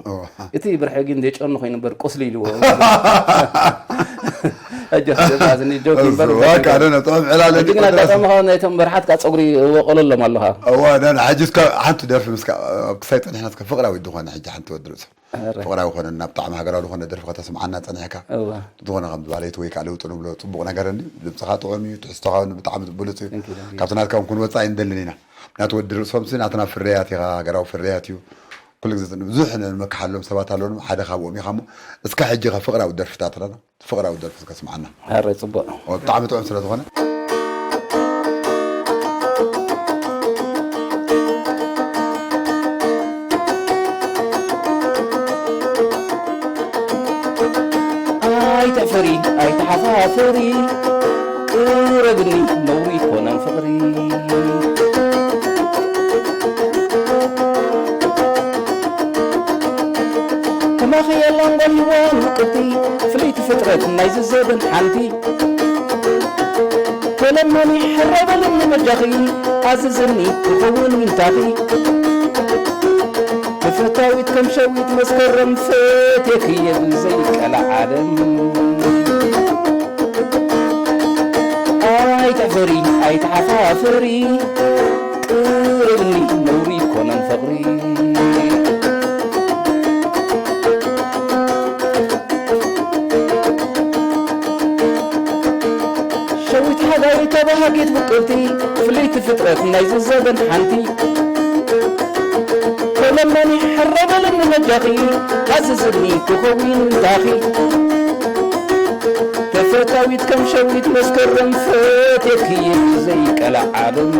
እቲ ብርሒ ግን ደጨኑ ኮይኑ እምበር ቁስሊ ኢልዎ ኣጆኻ፣ ዘባዝኒ ጆክ ይንበር፣ እሱ፣ ዋ፣ ካደ ነው፣ ጥዑም ዕላል ሕጂ ግን እንዲቆጥረስ። ኣጋጣሚ ካብ ናይቶም መርሓት ካብ ጸጉሪ ወቀለሎም ኣለኻ። እዋ፣ ና፣ ና፣ ሕጂ እስከ ሓንቲ ደርፊ ምስካ፣ ኣብ ክሳይ ጸኒሕና እስከ ፍቕራዊት ዝኾነ ሕጂ ሓንቲ ወዲ ርእሱ። ኣረ። ፍቕራዊ ኮነ፣ ናብ ብጣዕሚ ሃገራዊ ዝኾነ ደርፊ ከተስምዓና ጸኒሕካ። እዋ። ዝኾነ ከም ባለይቲ ወይ ከዓ ለውጢ ንብሎ ጽቡቕ ነገር እንዲ፣ ድምጽኻ ጥዑም እዩ፣ ትሕዝቶኻ እውን ብጣዕሚ ብሉጽ እዩ። Thank you, thank you። ካብቲ ናትካ እውን ክንወጽእ ኣይንደልን ኢና። ናቲ ወዲ ርእሶምሲ ናትና ፍርያት ኢኻ፣ ሃገራዊ ፍርያት እዩ። ኩሉ ግዜ ብዙሕ ንመክሓሎም ሰባት ኣለዉ፣ ሓደ ካብኦም ኢኻ እሞ፣ እስካ ሕጂ ከ ፍቕራዊ ደርፍታት ኣለና። ፍቕራዊ ደርፊ ከስምዓና። ኣረ፣ ጽቡቕ። ኦ፣ ብጣዕሚ ጥዑም ስለ ዝኾነ። ኣይትሕፈሪ፣ ኣይትሓፋፍሪ፣ ቅረብኒ፣ ነውሪ ኣይኮነን ፍቕሪ። ከማኺ የላን ጓል ሂዋን ውቅብቲ፣ ፍልይቲ ፍጥረት ናይዚ ዘበን ሓንቲ። ተለመኒ ሕረ በልኒ በጃኺ፣ ኣዝዝኒ ክኸውን ምንታኺ። ተፈታዊት ከም ሸዊት መስከረም፣ ፈቴክየ ብዘይቀልዓለም። ኣይትሕፈሪ፣ ኣይትሓፋፍሪ፣ ቅረብኒ፣ ነውሪ ኣይኮነን ፍቕሪ። ሸዊት ሓጋይ ተባሃጊት ውቅብቲ፣ ፍልይቲ ፍጥረት ናይዚ ዘበን ሓንቲ። ተለመኒ ሕረ በልኒ በጃኺ፣ ኣዝዝኒ ክኸውን ምንታኺ። ተፈታዊት ከም ሸዊት መስከረም፣ ፈቴክየ ብዘይቀልዓለም።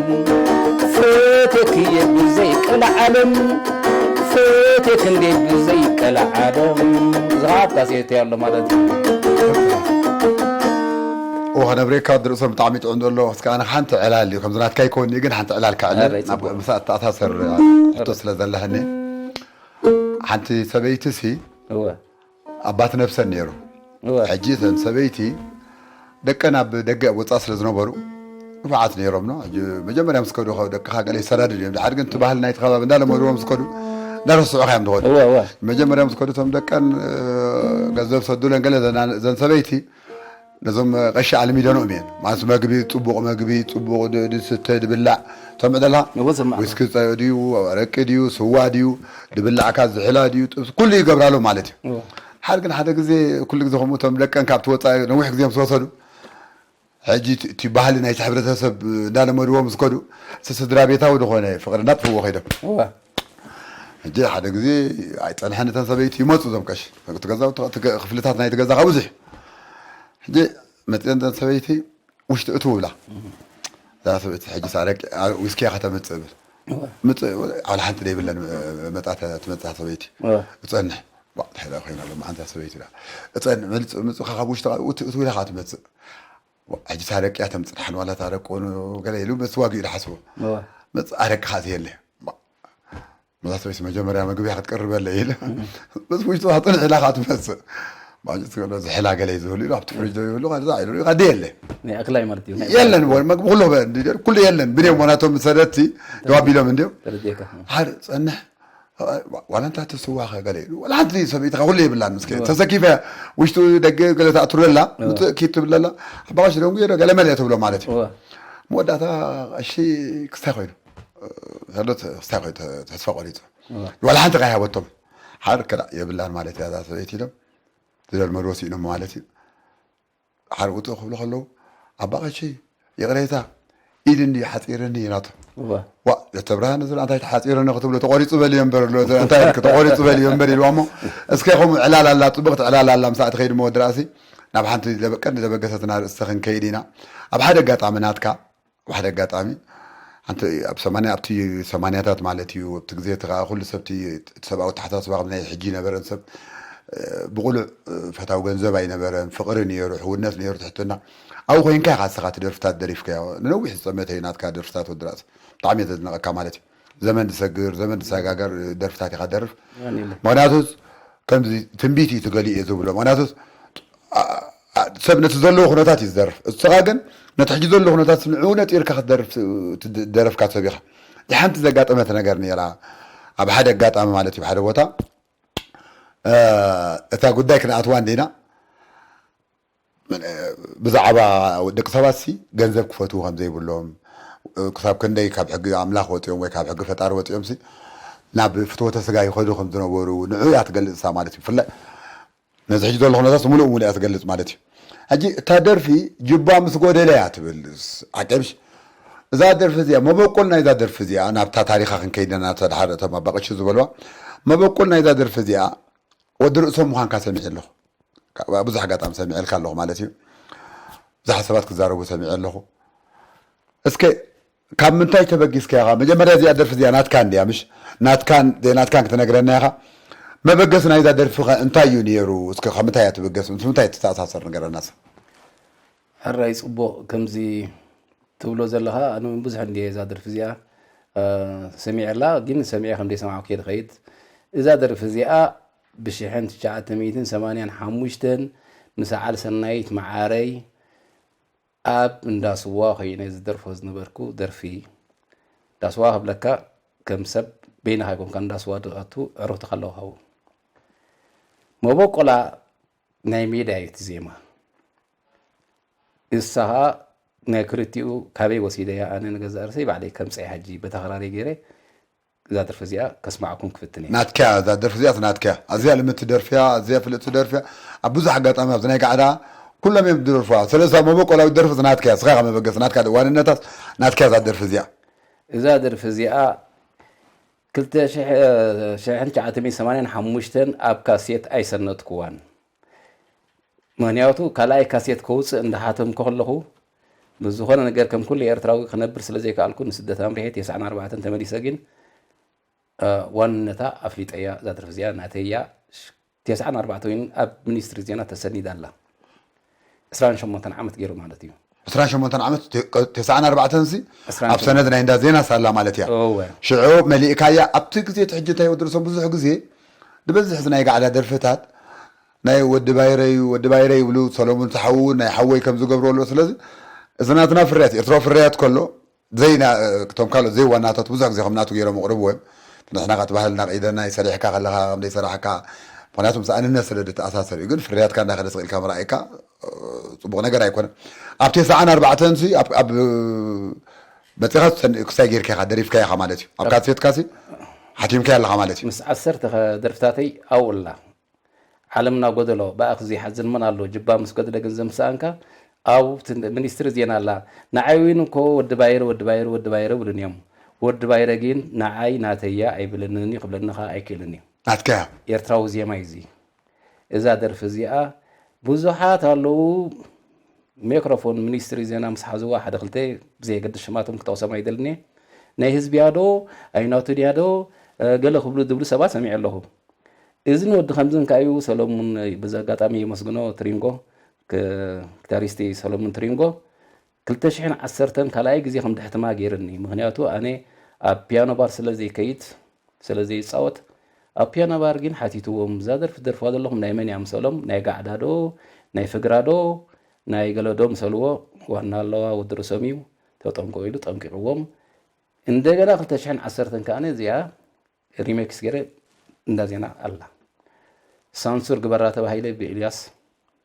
ፈቴክየ ብዘይቀልዓለም። ፈቴክ እንዴ ብዘይቀልዓለም። ዝኸኣትካ ሴት ኣሎ ማለት እዩ። ኦ፣ ከነብሬካ ድርእሶም ብጣዕሚ ጥዑም ዘሎ። እስከ ኣነ ሓንቲ ዕላል እዩ፣ ከምዚ ናትካ ይኮን ግን ሓንቲ ዕላል ከዕልል፣ ኣረ፣ ናብ ጽቡቕ። ምሳእ ተኣሳሰር ሕቶ ስለ ዘለህኒ። ሓንቲ ሰበይቲ ሲ እወ። ኣባት ነብሰን ነይሩ። እወ። ሕጂ እተን ሰበይቲ ደቀን ኣብ ደገ ኣብ ወጻእ ስለ ዝነበሩ ንፉዓት ነይሮም ነው። ሕጂ መጀመርያ ምስ ከዱ ካብ ደቅኻ ገለ ይሰዳድድ እዮም። ድሓር ግን እቲ ባህሊ ናይቲ ከባቢ እንዳለመድዎ ምስ ከዱ እንዳረስዑኻ እዮም ዝኸዱ። እወ፣ እወ። መጀመርያ ምስ ከዱ እቶም ደቀን፣ እ፣ ገንዘብ ሰዱለን ገለ ዘና-፣ ዘን ሰበይቲ ነዞም ቀሺ ኣልሚደንኦም እየን። ማለት መግቢ፣ ጽቡቕ መግቢ፣ ጽቡቕ ድ-፣ ድስተ፣ ድብላዕ፣ ሰምዕ ደላ? እወ፣ ሰማዕ። ዊስኪ ጸ-፣ ድዩ፣ ኣረቂ ድዩ፣ ስዋ ድዩ፣ ድብላዕካ ዝሕላ ድዩ፣ ጥብሲ፣ ኩሉ ይገብራሉ ማለት እዩ። እወ። ሓደ ግን ሓደ ግዜ፣ ኩሉ ግዜ ከምኡ እቶም ደቀን ካብ ትወጻእ ነዊሕ ግዜ ምስ ወሰዱ፣ ሕጂ እቲ፣ እቲ ባህሊ ናይቲ ሕብረተሰብ እንዳለመድዎ ምስ ከዱ፣ እቲ ስድራ ቤታዊ ዝኾነ ፍቕሪ እንዳጥፍዎ ከይዶም። እወ። ሕጂ ሓደ ግዜ ኣይጸንሐን እተን ሰበይቲ ይመጹ እዞም ቀሺ። እቲ ገዛ፣ እቲ ገ-፣ ክፍልታት ናይቲ ገዛ ካብ ብዙሕ። ሕጂ መጺአን እተን ሰበይቲ ውሽጢ እትው ብላ። እዛ ሰበይቲ ሕጂ ሳረቂ ዊስኪ እያ ከተምጽእ እብል። እወ። ምጽእ፣ ዋላ ሓንቲ ደይብለን መጻ ተ-፣ ትመጽእ ሰበይቲ። እወ። እጸንሕ። ዋ፣ እንታይ ደኣ ኮይና ሎማዓንቲ ሰበይቲ ደኣ። እጸንሕ፣ ምልጽ-፣ ምጽእ ካብ ውሽጢ እትው፣ እትው ኢላ ከኣ ትመጽእ። ዋ፣ ሕጂ ሳረቂ እያ ተምጽእ፣ ደሓን ዋላ ታረቁ ገለ ኢሉ ምስ ዋግኡ ኢሉ ሓስቦ። እወ። መጽእ፣ ኣረቂ ከኣ ዘየለ። ዋ፣ መዛ ሰበይቲ መጀመርያ መግቢ ክትቀርበለይ ኢሉ። ምስ ውሽጡ ጽንሕ ኢላ ከኣ ትመጽእ። ማጭት ገለ ዝሕላ ገለ እዩ ዝህሉ ኢሉ ኣብቲ ፍሪጅ ደው ይብሉ፣ ከዛ ኢሉ፣ ከኣ የለ። ናይ ኣክላይ ማለት እዩ። የለን፣ ወ-፣ መግቢ ኩሉ በ-፣ እንዲ-፣ ኩሉ የለን። ብንዮም ዋናቶም ሰደቲ ደው ኣቢሎም እንድዮም። ተረዲኤካ። ሓደ ጸንሕ፣ ዋላ እንታይ ትስዋኸ ገለ ኢሉ። ዋላ ሓንቲ ሰበይቲ ከኣ ኩሉ የብላን፣ ምስኪን። እወ። ተሰኪፈ ውሽጡ ደገ ገለ ትኣትረላ፣ እወ። ምጽእ ኪድ ትብለላ። ኣባቓሽ ደንጉ የዶ ገለ መለ ትብሎ ማለት እዩ። እወ። መወዳእታ ቀሺ ክስታይ ኮይኑ። ዘሎ ተ-፣ ክስታይ ኮይኑ ተ-፣ ተስፋ ቆሪጹ። እወ። ዋላ ሓንቲ ከይሃበቶም። ሓር ክላ የብላን ማለት እያ እዛ ሰበይቲ ኢሎም። ዝደልመድዎ ስኢኖም ማለት እዩ። ሓር ውጥእ ክብሉ ከለዉ፣ ኣባ ቀሺ፣ ይቕሬታ፣ ኢድ እንድዩ ሓጺርኒ ኢላቶ። እወ። ዋ፣ ለተብርሃን እዚ እንታይ ተሓጺርኒ ክትብሎ፣ ተቖሪጹ በልዮ እምበር፣ ሎ-፣ እንታይ ኢልክ፣ ተቖሪጹ በልዮ እምበር ኢልዋ እሞ፣ እስከ ከምኡ ዕላል ኣላ፣ ጽብቕቲ ዕላል ኣላ፣ ምሳእ ትኸይድ እሞ ወዲ ራእሲ፣ ናብ ሓንቲ ለበ-፣ ቀንዲ ለበገሰትና ርእስቲ ክንከይድ ኢና። ኣብ ሓደ ኣጋጣሚ ናትካ፣ ብሓደ ኣጋጣሚ፣ ኣንቲ ኣብ ሰማንያ፣ ኣብቲ ሰማንያታት ማለት እዩ፣ ኣብቲ ግዜ እቲ ከኣ ኩሉ ሰብ እቲ፣ እቲ ሰብኣዊ ኣተሓሳስባ ከም ናይ ሕጂ ኣይነበረን። ሰብ፣ እ፣ ብቕሉዕ፣ እ፣ ፈታዊ ገንዘብ ኣይነበረን፣ ፍቕሪ ነይሩ፣ ሕውነት ነይሩ፣ ትሕትና። ኣብኡ ኮይንካ ኢኻ ንስኻ እቲ ደርፍታት ደሪፍካዮ። ንነዊሕ ዝጸመተ እዩ ናትካ ደርፍታት ወዲ ራእሲ። ብጣዕሚ እየ ዘድንቐካ ማለት እዩ። ዘመን ዝሰግር፣ ዘመን ዝሰጋገር ደርፍታት ኢኻ ደርፍ። የቐንየለይ። ምኽንያቱስ ከምዚ ትንቢት እዩ ትገሊኡ እየ ዝብሎ። ምኽንያቱስ ኣ-፣ ኣ-፣ ሰብ ነቲ ዘለዎ ኩነታት እዩ ዝደርፍ። እስኻ ግን ነቲ ሕጂ ዘሎ ኩነታት ንዕኡ ነጢርካ ክትደርፍ ት-፣ ትደረፍካ ሰብ ኢኻ። ሓንቲ ዘጋጠመት ነገር ነይራ። ኣብ ሓደ ኣጋጣሚ ማለት እዩ፣ ኣብ ሓደ ቦታ፣ እ፣ እታ ጉዳይ ክንኣትዋ እንዲና፣ ብዛዕባ ደቂ ሰባት ሲ ገንዘብ ክፈትዉ ከም ዘይብሎም፣ ክሳብ ክንደይ ካብ ሕጊ ኣምላኽ ወፂኦም ወይ ካብ ሕጊ ፈጣሪ ወፂኦም ሲ ናብ ፍትወተ ስጋ ይኸዱ ከም ዝነበሩ ንዑ እያ ትገልጽ እሳ ማለት እዩ። ብፍላይ ነዚ ሕጂ ዘሎ ኩነታት ሙሉእ ሙሉእ እያ ትገልጽ ማለት እዩ። ሕጂ እታ ደርፊ ጅባ ምስ ጎደለ እያ ትብል። ዓቀብሽ እዛ ደርፊ እዚኣ፣ መበቆል ናይዛ ደርፊ እዚኣ፣ ናብታ ታሪኻ ክንከይድ ኢና፣ ናብታ ድሓር እቶም ኣባቀሺ ዝበልዋ፣ መበቆል ናይዛ ደርፊ እዚኣ ወዲ ርእሶም ምዃንካ ሰሚዐ ኣለኹ። ካብ ብዙሕ ኣጋጣሚ ሰሚዐልካ ኣለኹ ማለት እዩ። ብዙሓት ሰባት ክዛረቡ ሰሚዐ ኣለኹ። እስከ ካብ ምንታይ ተበጊስካ ኢኻ? መጀመርያ እዚኣ ደርፊ እዚኣ ናትካ እንድያ፣ ምሽ? ናትካን ዘይናትካን ክትነግረና ኢኻ። መበገሲ ናይዛ ደርፊ ኸ እንታይ እዩ ነይሩ? እስከ ካብ ምንታይ እያ ትብገስ? ምስ ምንታይ ትተኣሳሰር ንገረና እስከ። ሕራይ ጽቡቕ፣ ከምዚ ትብሎ ዘለኻ፣ ኣነ እውን ብዙሕ እንድየ እዛ ደርፊ እዚኣ፣ እ፣ ሰሚዐላ፣ ግን ሰሚዐ ከም ዘይሰማዕኩ እየ ዝኸይድ። እዛ ደርፊ እዚኣ ብሽሕን ትሽዓተ ሚእትን ሰማንያን ሓሙሽተን ምስ በዓል ሰናይት መዓረይ ኣብ እንዳ ስዋ ኮይነ ዝደርፎ ዝነበርኩ ደርፊ። እንዳ ስዋ ክብለካ፣ ከም ሰብ በይንኻ ኣይኮንካ እንዳ ስዋ ትኣቱ፣ ዕሩኽትኻ ኣለዉ ካብኡ። መበቆላ ናይ ሜዳ እዩ እቲ ዜማ። እሳ ኸኣ ናይ ክልቲኡ ካበይ ወሲደያ፣ ኣነ ንገዛእ ርእሰይ ባዕለይ ከምጽኣ ሕጂ በታ ክራረይ ገይረ እዛ ደርፊ እዚኣ ከስማዓኩም ክፍትን እየ። ናትካያ፣ እዛ ደርፊ እዚኣ ናትካያ። ኣዝያ ልምድቲ ደርፊያ፣ ኣዝያ ፍልጥቲ ደርፊያ። ኣብ ብዙሕ ኣጋጣሚ ኣብዚ ናይ ጋዕዳ ኩሎም እዮም ዝደርፉዋ። ስለዚ እዛ መበቆላዊት ደርፊ ናትካያ፣ እስኻ ኢኻ መበገሲ፣ ናትካ ዋንነታስ ናትካያ እዛ ደርፊ እዚኣ። እዛ ደርፊ እዚኣ ክልተ ሽሕ፣ ሽሕን ትሽዓተ ሚእትን ሰማንያን ሓሙሽተን ኣብ ካሴት ኣይሰነድኩዋን። ምኽንያቱ ካልኣይ ካሴት ከውፅእ እንዳሓተምኩ ከለኹ፣ ብዝኾነ ነገር ከም ኩሉ ኤርትራዊ ክነብር ስለ ዘይከኣልኩ፣ ንስደት ኣምሪሐ፣ ተስዓን ኣርባዕተን ተመሊሰ። ግን፣ እ፣ ዋንነታ ኣፍሊጠያ፣ እዛ ደርፊ እዚኣ ናተያ። ተስዓን ኣርባዕተን ኣብ ሚኒስትሪ ዜና ተሰኒዳ ኣላ። ዕስራን ሸሞንተን ዓመት ገይሩ ማለት እዩ። ዕስራን ሸሞንተን ዓመት፣ ተ-፣ ተስዓን ኣርባዕተን ሲ ዕስራን ኣብ ሸሞንተን። ሰነድ ናይ እንዳ ዜና ሳላ ማለት እያ። እወ። ሽዑ መሊእካያ። ኣብቲ ግዜ እቲ ሕጂ እንታይ ወዲ ርእሶም ብዙሕ ግዜ ዝበዝሕ እዚ ናይ ጋዕዳ ደርፍታት ናይ ወዲ ባይረ እዩ፣ ወዲ ባይረ ይብሉ፣ ሰሎሙን ተሓዉ እውን ናይ ሓወይ ከም ዝገብሩ ኣለዉ። ስለዚ እዚ ናትና ፍርያት፣ ኤርትራዊ ፍርያት ከሎ፣ ዘይና-፣ እቶም ካልኦት ዘይዋናታት ብዙሕ ግዜ ከም ናቱ ገይሮም ይቕርብዎ እዮም። ንሕና ከኣ እቲ ባህልና ቀይደና፣ ሰሪሕካ ከለኻ ከም ዘይሰራሕካ፣ ምኽንያቱ ምስ ኣንነት ስለ ዝተኣሳሰር እዩ። ግን ፍርያትካ እንዳኸደ ስቕ ኢልካ ምርኣይካ፣ እ፣ ጽቡቕ ነገር ኣይኮነን። ኣብ ተስዓን ኣርባዕተን ሲ ኣብ፣ ኣብ መጺኻ ትሰን-፣ ክሳይ ጌርካ ኢኻ፣ ደሪፍካ ኢኻ ማለት እዩ። ኣብ ኣብ ካሴትካ ሲ ሓቲምካ ኣለኻ ማለት እዩ። ምስ ዓሰርተ ከ-፣ ደርፍታተይ ኣብኡ ኣላ። ዓለምና ጎደሎ፣ ብኣኽ ዘይሓዝን መን ኣሎ፣ ጅባ ምስ ጎደለ ገንዘብ ምስ ሰኣንካ፣ ኣብ ት-፣ ሚኒስትሪ ዜና ኣላ። ንዓይ እውን እኮ ወዲ ባይረ፣ ወዲ ባይረ፣ ወዲ ባይረ ይብሉኒ እዮም። ወዲ ባይረ ግን ንዓይ ናተያ ኣይብለንን እዩ፣ ክብለኒ ኸኣ ኣይክእልን እዩ። ናትካ እያ። ኤርትራዊ ዜማ እዩ እዚ። እዛ ደርፊ እዚኣ ብዙሓት ኣለዉ፣ ሜክሮፎን ሚኒስትሪ ዜና ምስ ሓዝዋ፣ ሓደ ክልተ፣ ብዘየገድስ ሽማቶም ክጠቕሶም ኣይደልን እየ። ናይ ህዝብያ ዶ፣ ኣይናቱን እያ ዶ፣ እ፣ ገለ ክብሉ ዝብሉ ሰባት ሰሚዐ ኣለኹ። እዝን ወዲ ከምዝን ከኣ እዩ ሰሎሙን፣ በዚ ኣጋጣሚ የመስግኖ፣ ትሪንጎ፣ ክ-፣ ጊታሪስቲ ሰሎሙን ትሪንጎ፣ ክልተ ሽሕን ዓሰርተን ካልኣይ ግዜ ከም ድሕትማ ገይርኒ። ምኽንያቱ ኣነ ኣብ ፒያኖ ባር ስለ ዘይከይድ፣ ስለ ዘይጻወት፣ ኣብ ፒያኖ ባር ግን ሓቲትዎም፣ "እዛ ደርፊ ትደርፍዋ ዘለኹም ናይ መን እያ?" ምሰሎም፣ "ናይ ጋዕዳ ዶ፣ ናይ ፍግራ ዶ፣ ናይ ገለ ዶ?" ምሰልዎ፣ ዋና ኣለዋ ወዲ ርእሶም እዩ፣ ተጠንቀቑ ኢሉ ጠንቂቕዎም። እንደገና ክልተ ሽሕን ዓሰርተን ከኣ እዚኣ ሪሜክስ ገይረ እንዳ ዜና ኣላ። ሳንሱር ግበራ ተባሂለ ብኤልያስ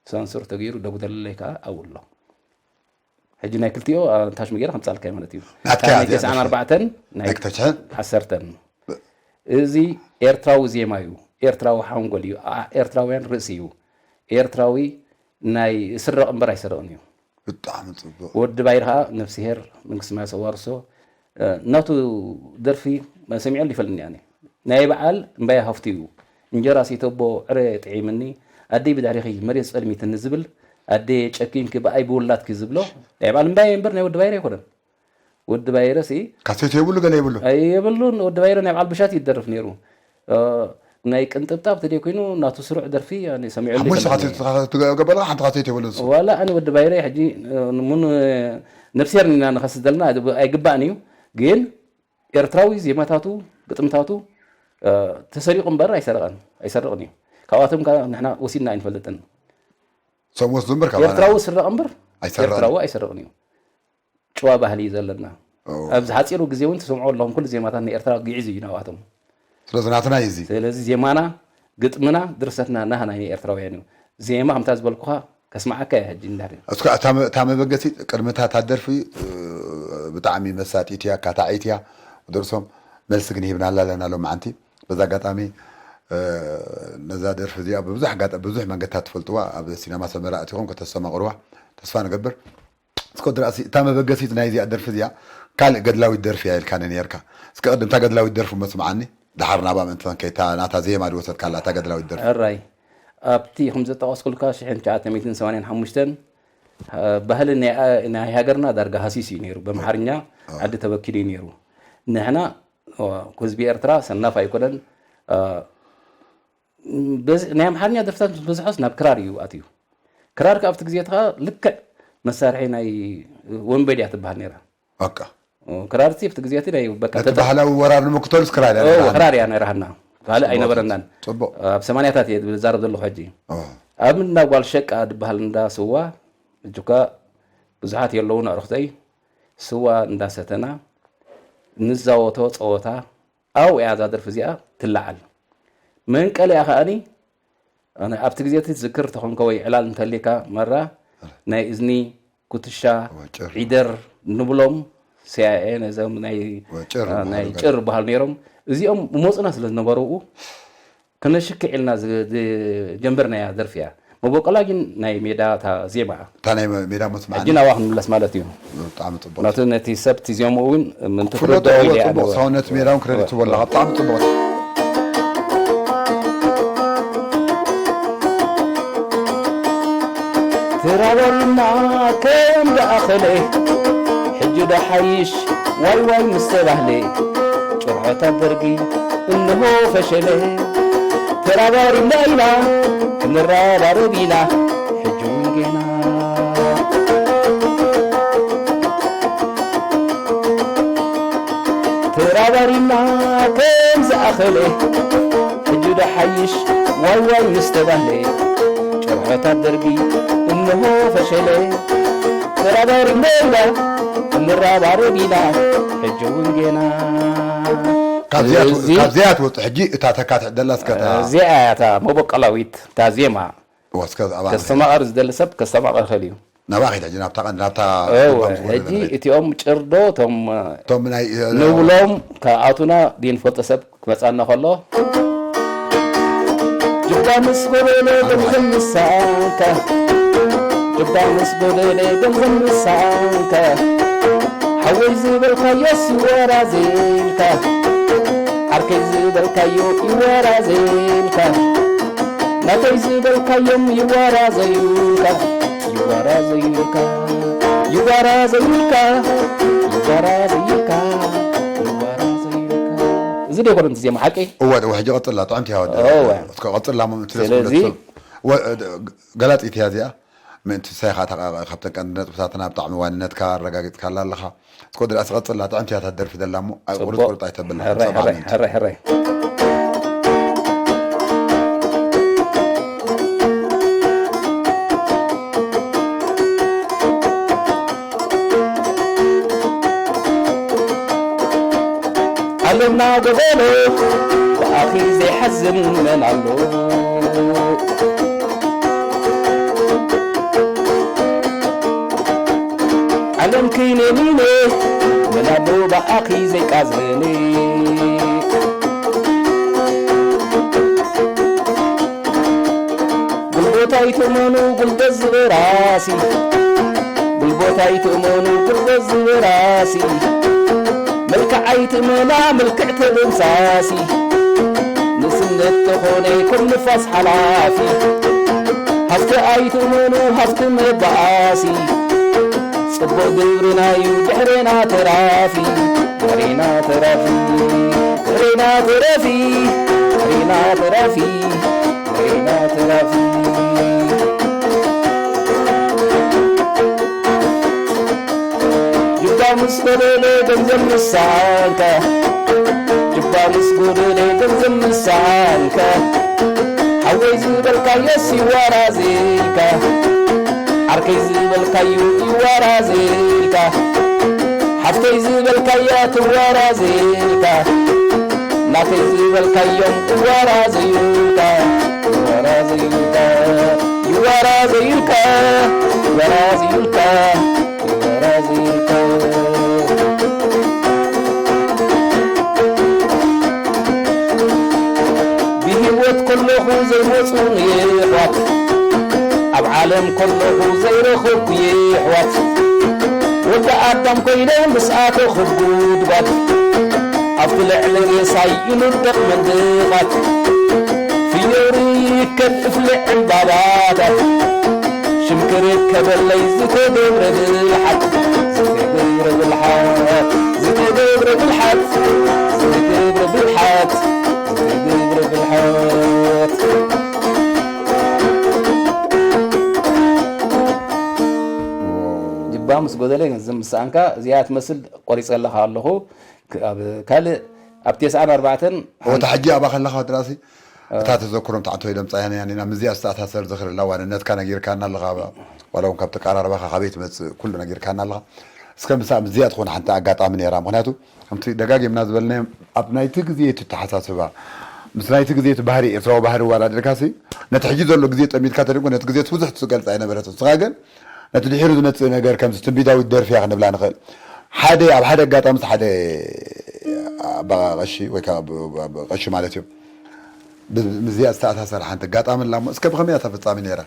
ሳንሱር ተገይሩ፣ ደጉደለለይ ከኣ ኣብኡ ኣሎ። ሕጂ ናይ ክልቲኦ ኣንታሽሚ ገይረ ከምጻልካ ማለት እዩ። ናትካ እታ ናይ እያ እዚኣ ተስዓን ኣርባዕተን፣ ናይ ናይ ክልተ ሽሕን ዓሰርተን። እዚ ኤርትራዊ ዜማ እዩ። ኤርትራዊ ሓንጎል እዩ። ኣ-፣ ኤርትራውያን ርእሲ እዩ። ኤርትራዊ ናይ ስረቕ እምበር ኣይሰረቕን እዩ። ብጣዕሚ ጽቡቕ። ወዲ ባይር ኸኣ ነፍስሄር መንግስቲ ሰማያት የዋርሶ፣ እ፣ ናቱ ደርፊ ሰሚዐሉ ይፈልጥኒ ኣነ። ናይ በዓል እምባየ ሃፍቱ እዩ። እንጀራ ሰይተቦ ዕረ ጥዒምኒ፣ ኣደይ ብድሕሪኺ መሬት ጸልሚትኒ ዝብል፣ ኣደየ ጨኪንኪ ብኣይ ብውላድኪ ዝብሎ፣ ናይ በዓል እምባየ እምበር ናይ ወዲ ባይረ ኣይኮነን። ወዲ ባይረ ሲ ካሴት የብሉ፣ ገለ የብሉ። ኣይ የብሉን። ወዲ ባይረ ናይ በዓል ብሻት ይደርፍ ነይሩ። እ፣ ናይ ቅንጥብጣብ ተደይ ኮይኑ ናቱ ስሩዕ ደርፊ ኣነ ሰሚዐሉ ሓሙሽተ ይፈልጥኒ። ካሴት ትገበላ፣ ሓንቲ ካሴት የብሉ ንሱ። ዋላ ኣነ ወዲ ባይረ ሕጂ፣ እ፣ ምን፣ እ፣ ነፍስሄር ኢና ንኸስስ ዘለና ኣይግባእን እዩ። ግን ኤርትራዊ ዜማታቱ፣ ግጥምታቱ፣ እ፣ ተሰሪቑ እምበር ኣይሰረቐን፣ ኣይሰርቕን እዩ። ካብኣቶም ከኣ ንሕና ወሲድና ኣይንፈልጥን። ሰም ወስዱ እምበር ካብ ኤርትራዊ ስረቕ እምበር ኣይሰረቕን። ኤርትራዊ ኣይሰርቕን እዩ። ጭዋ ባህሊ እዩ ዘለና። ኦ። ኣብዚ ሓጺሩ ግዜ እውን ትሰምዑ ኣለኹም፣ ኩሉ ዜማታት ናይ ኤርትራ ግዕዝ እዩ ናብኣቶም። ስለዚ ናትና እዩ እዚ። ስለዚ ዜማና፣ ግጥምና፣ ድርሰትና ናህና ናይ ኤርትራውያን እዩ። ዜማ ከምታ ዝበልኩኻ ከስማዓካ እየ ሕጂ እንዳር እስከ እታ መ- እታ መበገሲት ቅድሚ እታ እታ ደርፊ እ፣ ብጣዕሚ መሳጢት እያ፣ ካታዒት እያ። ደርሶም መልሲ ግን ሂብናላ ኣለና ሎም ዓንቲ። በዛ ኣጋጣሚ እ፣ ነዛ ደርፊ እዚኣ ብብዙሕ ኣጋጣ- ብዙሕ መንገድታት ትፈልጥዋ፣ ኣብ ሲነማ ሰመራ ኣቲኹም ከተስተማቕርዋ ተስፋ ንገብር። እስከ ድራሲ እታ መበገሲት ናይ እዚኣ ደርፊ እዚኣ ካልእ ገድላዊት ደርፊ እያ ኢልካኒ ነርካ። እስከ ቅድምታ ገድላዊት ደርፊ መስምዓኒ፣ ድሓር ናባ ምእንታን ከይታ ናታ ዜማ ድወሰድካላ እታ ገድላዊት ደርፊ። ሕራይ ኣብቲ ከም ዘጠቐስኩልካ ሽሕን ትሽዓተ ሚእትን ሰማንያን ሓሙሽተን ባህሊ ናይ ናይ ሃገርና ዳርጋ ሃሲስ እዩ ነይሩ። በምሓርኛ ዓዲ ተበኪሉ እዩ ነይሩ። ንሕና ህዝቢ ኤርትራ ሰናፍ ኣይኮነን። በዚ ናይ ኣምሓርኛ ደርፍታት ምስ በዝሖስ ናብ ክራር እዩ ኣትዩ። ክራር ከኣ ኣብቲ ግዜ እቲ ከኣ ልክዕ መሳርሒ ናይ ወንበዴ እያ ትበሃል ነይራ። በቃ ክራር እቲ ኣብቲ ግዜ እቲ ናይ በቃ ነቲ ተጠ- ባህላዊ ወራር ንምክተሉስ ክራር እያ እዎ ነይራ። ክራር እያ ነይራ ሃና ካልእ ኣይነበረናን። ጽቡቕ። ኣብ ሰማንያታት እየ ዝዛረብ ዘለኹ ሕጂ። ኦ፣ ኣብ እንዳ ጓል ሸቃ ድበሃል እንዳ ስዋ እጁካ ብዙሓት የለውን ኣዕሩኽተይ ስዋ እንዳሰተና ንዛወቶ ጸወታ ኣብኡ እያ እዛ ደርፊ እዚኣ ትለዓል። መንቀሊኣ ከኣኒ ኣነ ኣብቲ ግዜ እቲ ትዝክር ተኾንከ ወይ ዕላል እንተሊካ መራ ናይ እዝኒ ኩትሻ ዒደር ንብሎም ሲኣይኤ ነዞም ናይ ጭር ናይ ጭር በሃል ነይሮም እዚኦም መፁና ስለ ዝነበሩ ከነሽክዕ ኢልና ዝጀንበርናያ ደርፊ እያ። መበቆላ ግን ናይ ሜዳ እታ ዜማ እያ። እታ ናይ ሜዳ መስማዕ ሕጂ ናብኣ ክንምለስ ማለት እዩ። ብጣዕሚ ጽቡቅ። ነቲ ነቲ ሰብ እቲ ዜምኡ እውን ምእንቲ ክፍለጦ ክርድኦ እዎ ኢለ እያ ጽቡቅ ኣለዎ። ሰውነት ሜዳውን ክረዲት ትበላ ብጣዕሚ ጽቡቅ። ተራባሪና ከም ዝኣኸለ ሕጂ ዶ ሓይሽ ዋይ ዋይ ምስ ተባህለ ጭርሖታት ደርጊ እንሆ ፈሸለ። ተራባሪና ኢና ክንረባረብ ኢና ሕጂ እውን ጌና ተራባሪና ከም ዝኣኸለ ሕጂ ዶ ሓይሽ ዋይ ዋይ ምስ ተባህለ ጭርሖታት ደርጊ እንሆ ፈሸለ። ተራባሪና ኢና ክንረባረብ ኢና ሕጂ እውን ጌና ካብዚኣ ትወ- ካብዚኣ ትወፅእ ሕጂ እታ ተካትዕ ደላ እስከ እታ እዚኣ እያ እታ መበቆላዊት እታ ዜማ እዋ፣ እስከ ኣብኣ ንርኣ። ከስተማቐር ዝደሊ ሰብ ከስተማቐር ይኽእል እዩ። ናብኣ ኸይድ ሕጂ ናብታ ቀንዲ ናብታ እወ፣ ልባም ዝኾነ ሕጂ ነገር። እቲኦም ጭርዶ እቶም እቶም ናይ ንብሎም ካብኣቱና ድንፈልጦ ሰብ ክመፃና ከሎ ጅባ ምስ ጎደለ ገንዘብ ምሳንካ ጅባ ምስ ጎደለ ገንዘብ ምሳንካ ሓወይ ዝበልካዮ ሲወራዘልካ ዓርከይ ዝበልካዮ ይወራዘልካ ናተይ ዝበልካዮም ይወራዘዩልካ ይወራዘዩልካ ይወራዘዩልካ ይወራዘዩልካ ይወራዘዩልካ እዚ ዶ ይኮነ ዜማ ሓቂ እወ እወ ሕጂ ቀጽላ ጥዕምቲ እያ ወዲ እወ እስከ ቀጽላ ሞ እቲ ስለዚ ስለዚ እወ ገላጺት እያ እዚኣ ምእንቲ ንሳኻ እታ ካብተን ቀንዲ ነጥብታትና ብጣዕሚ ዋንነትካ ኣረጋጊጽካላ ኣለኻ እስኮ ድኣ ስቐጽላ ጥዕምቲ እያ እታ ደርፊ ዘላ እሞ ቁርጽ ቁርጽ ኣይተብልና ሕራይ ሕራይ ሕራይ ሕራይ ዓለምና ጎበሎ ብኣኺ ዘይሓዝን መን ኣሎ ዓለም ክይነ ሚነ መን ኣሎ ብኣኺ ዘይቃዘነ ጉልቦት ኣይትእመኑ ጉልበት ዝበራሲ ጉልቦት ኣይትእመኑ ጉልበት ዝበራሲ መልክዕ ኣይትእመና ምልክዕ ተደምሳሲ ንእስነት ተኾነ ከም ንፋስ ሓላፊ ሃፍቲ ኣይትእመኑ ሃፍቲ መባኣሲ ጽቡቕ ግብርናዩ ድሕሬና ተራፊ ድሕሬና ተራፊ ድሕሬና ተራፊ ድሕሬና ተራፊ ሬና ተራፊ ጅባ ምስ ጎደለ ገንዘብ ምሳንካ ጅባ ምስ ጎደለ ገንዘብ ምሳንካ ሓወይ ዝበልካዮስ ይዋራዘልካ ዓርከይ ዝበልካዮ ይዋራዘልካ ሓፍተይ ዝበልካያ ትዋራዘልካ ናተይ ዝበልካዮም እዋራዘዩልካ እዋራዘዩልካ ይወራዘዩልካ፣ ይወራዘዩልካ፣ ይወራዘዩልካ። ብህይወት ከለኹ ዘይመጹ የሕዋት፣ ኣብ ዓለም ከለኹ ዘይረኸብኩ የሕዋት፣ ወዲ ኣዳም ኮይነ ምስ ኣተኹ ጉድጓድ፣ ኣብቲ ልዕሊ ሬሳይ ይንደቕ መንድቓት፣ ፍዮሪ ይከድ እፍልዕ ዕምባባታት፣ ሽም ክርከበለይ ዝተገብረ ብልሓት፣ ዝተገብረ ብልሓት፣ ዝተገብረ ብልሓት፣ ዝተገብረ ብልሓት፣ ዝተገብረ ብልሓት። ጅባ ምስ ጎደለይ ዝም ምስ ሰኣንካ እዚኣ ትመስል ቆሪጸ ኣለኻ ኣለኹ። ክ-፣ ኣብ ካልእ ኣብ ተስዓን ኣርባዕተን እወ፣ እታ ሓንቲ ሕጂ ኣብኣ ከለኻ ድራሲ እታ ተዘክሮም ተዓንቶ ኢሎም ጻያንያን ኢና። ምስዚኣ ዝተኣሳሰር ዝኽሪ ኣለዋ። ዋንነትካ ነጊርካና ኣለኻ። ዋላ እውን ካብቲ ቀራርባኻ ካበይ ትመጽእ ኩሉ ነጊርካና ኣለኻ። እስከ ምሳእ ምስዚኣ ትኾን ሓንቲ ኣጋጣሚ ነይራ። ምኽንያቱ ከምቲ ደጋጊምና ዝበልናዮ ኣብ ናይቲ ግዜ እቲ ኣተሓሳስባ ምስ ናይቲ ግዜ እቲ ባህሪ፣ ኤርትራዊ ባህሪ ዋላ ድርካሲ ነቲ ሕጂ ዘሎ ግዜ ጠሚትካ ተደንጎ ነቲ ግዜ እቲ ብዙሕ ትገልጽ ኣይነበረትን። ንስኻ ግን ነቲ ድሒሩ ዝመጽእ ነገር ከምዚ ትንቢታዊት ደርፊ እያ ክንብላ ንኽእል። ሓደ፣ ኣብ ሓደ ኣጋጣሚ ሓደ ኣባ ቀሺ ወይ ከዓ ብ-፣ ብ-፣ ቀሺ ማለት እዩ። ብ-፣ ምስዚኣ ዝተኣሳሰር ሓንቲ ኣጋጣሚ ኣላ እሞ እስከ ብኸመይ እያ ተፈጻሚ ነይራ?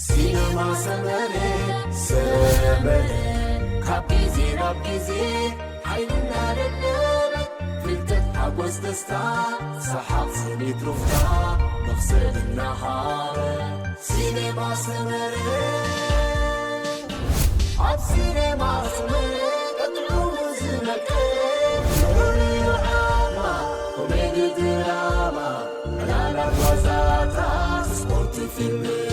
ሲነማ ሰመረ፣ ሰመረ፣ ካብ ግዜ ናብ ግዜ ሓይልና ደደበ፣ ፍልጠት ሓጎስ ደስታ፣ ሰሓቕ ስኒት ሩፍታ፣ መኽሰብ እናሃበ። ሲነማ ሰመረ፣ ኣብ ሲነማ ሰመረ፣ ቀጥዑ ዝመቀ፣ ንኹሉ ዓማ፣ ኮሜዲ ድራማ፣ ዕላላት ዋዛታት፣ ስፖርት ፊልም፣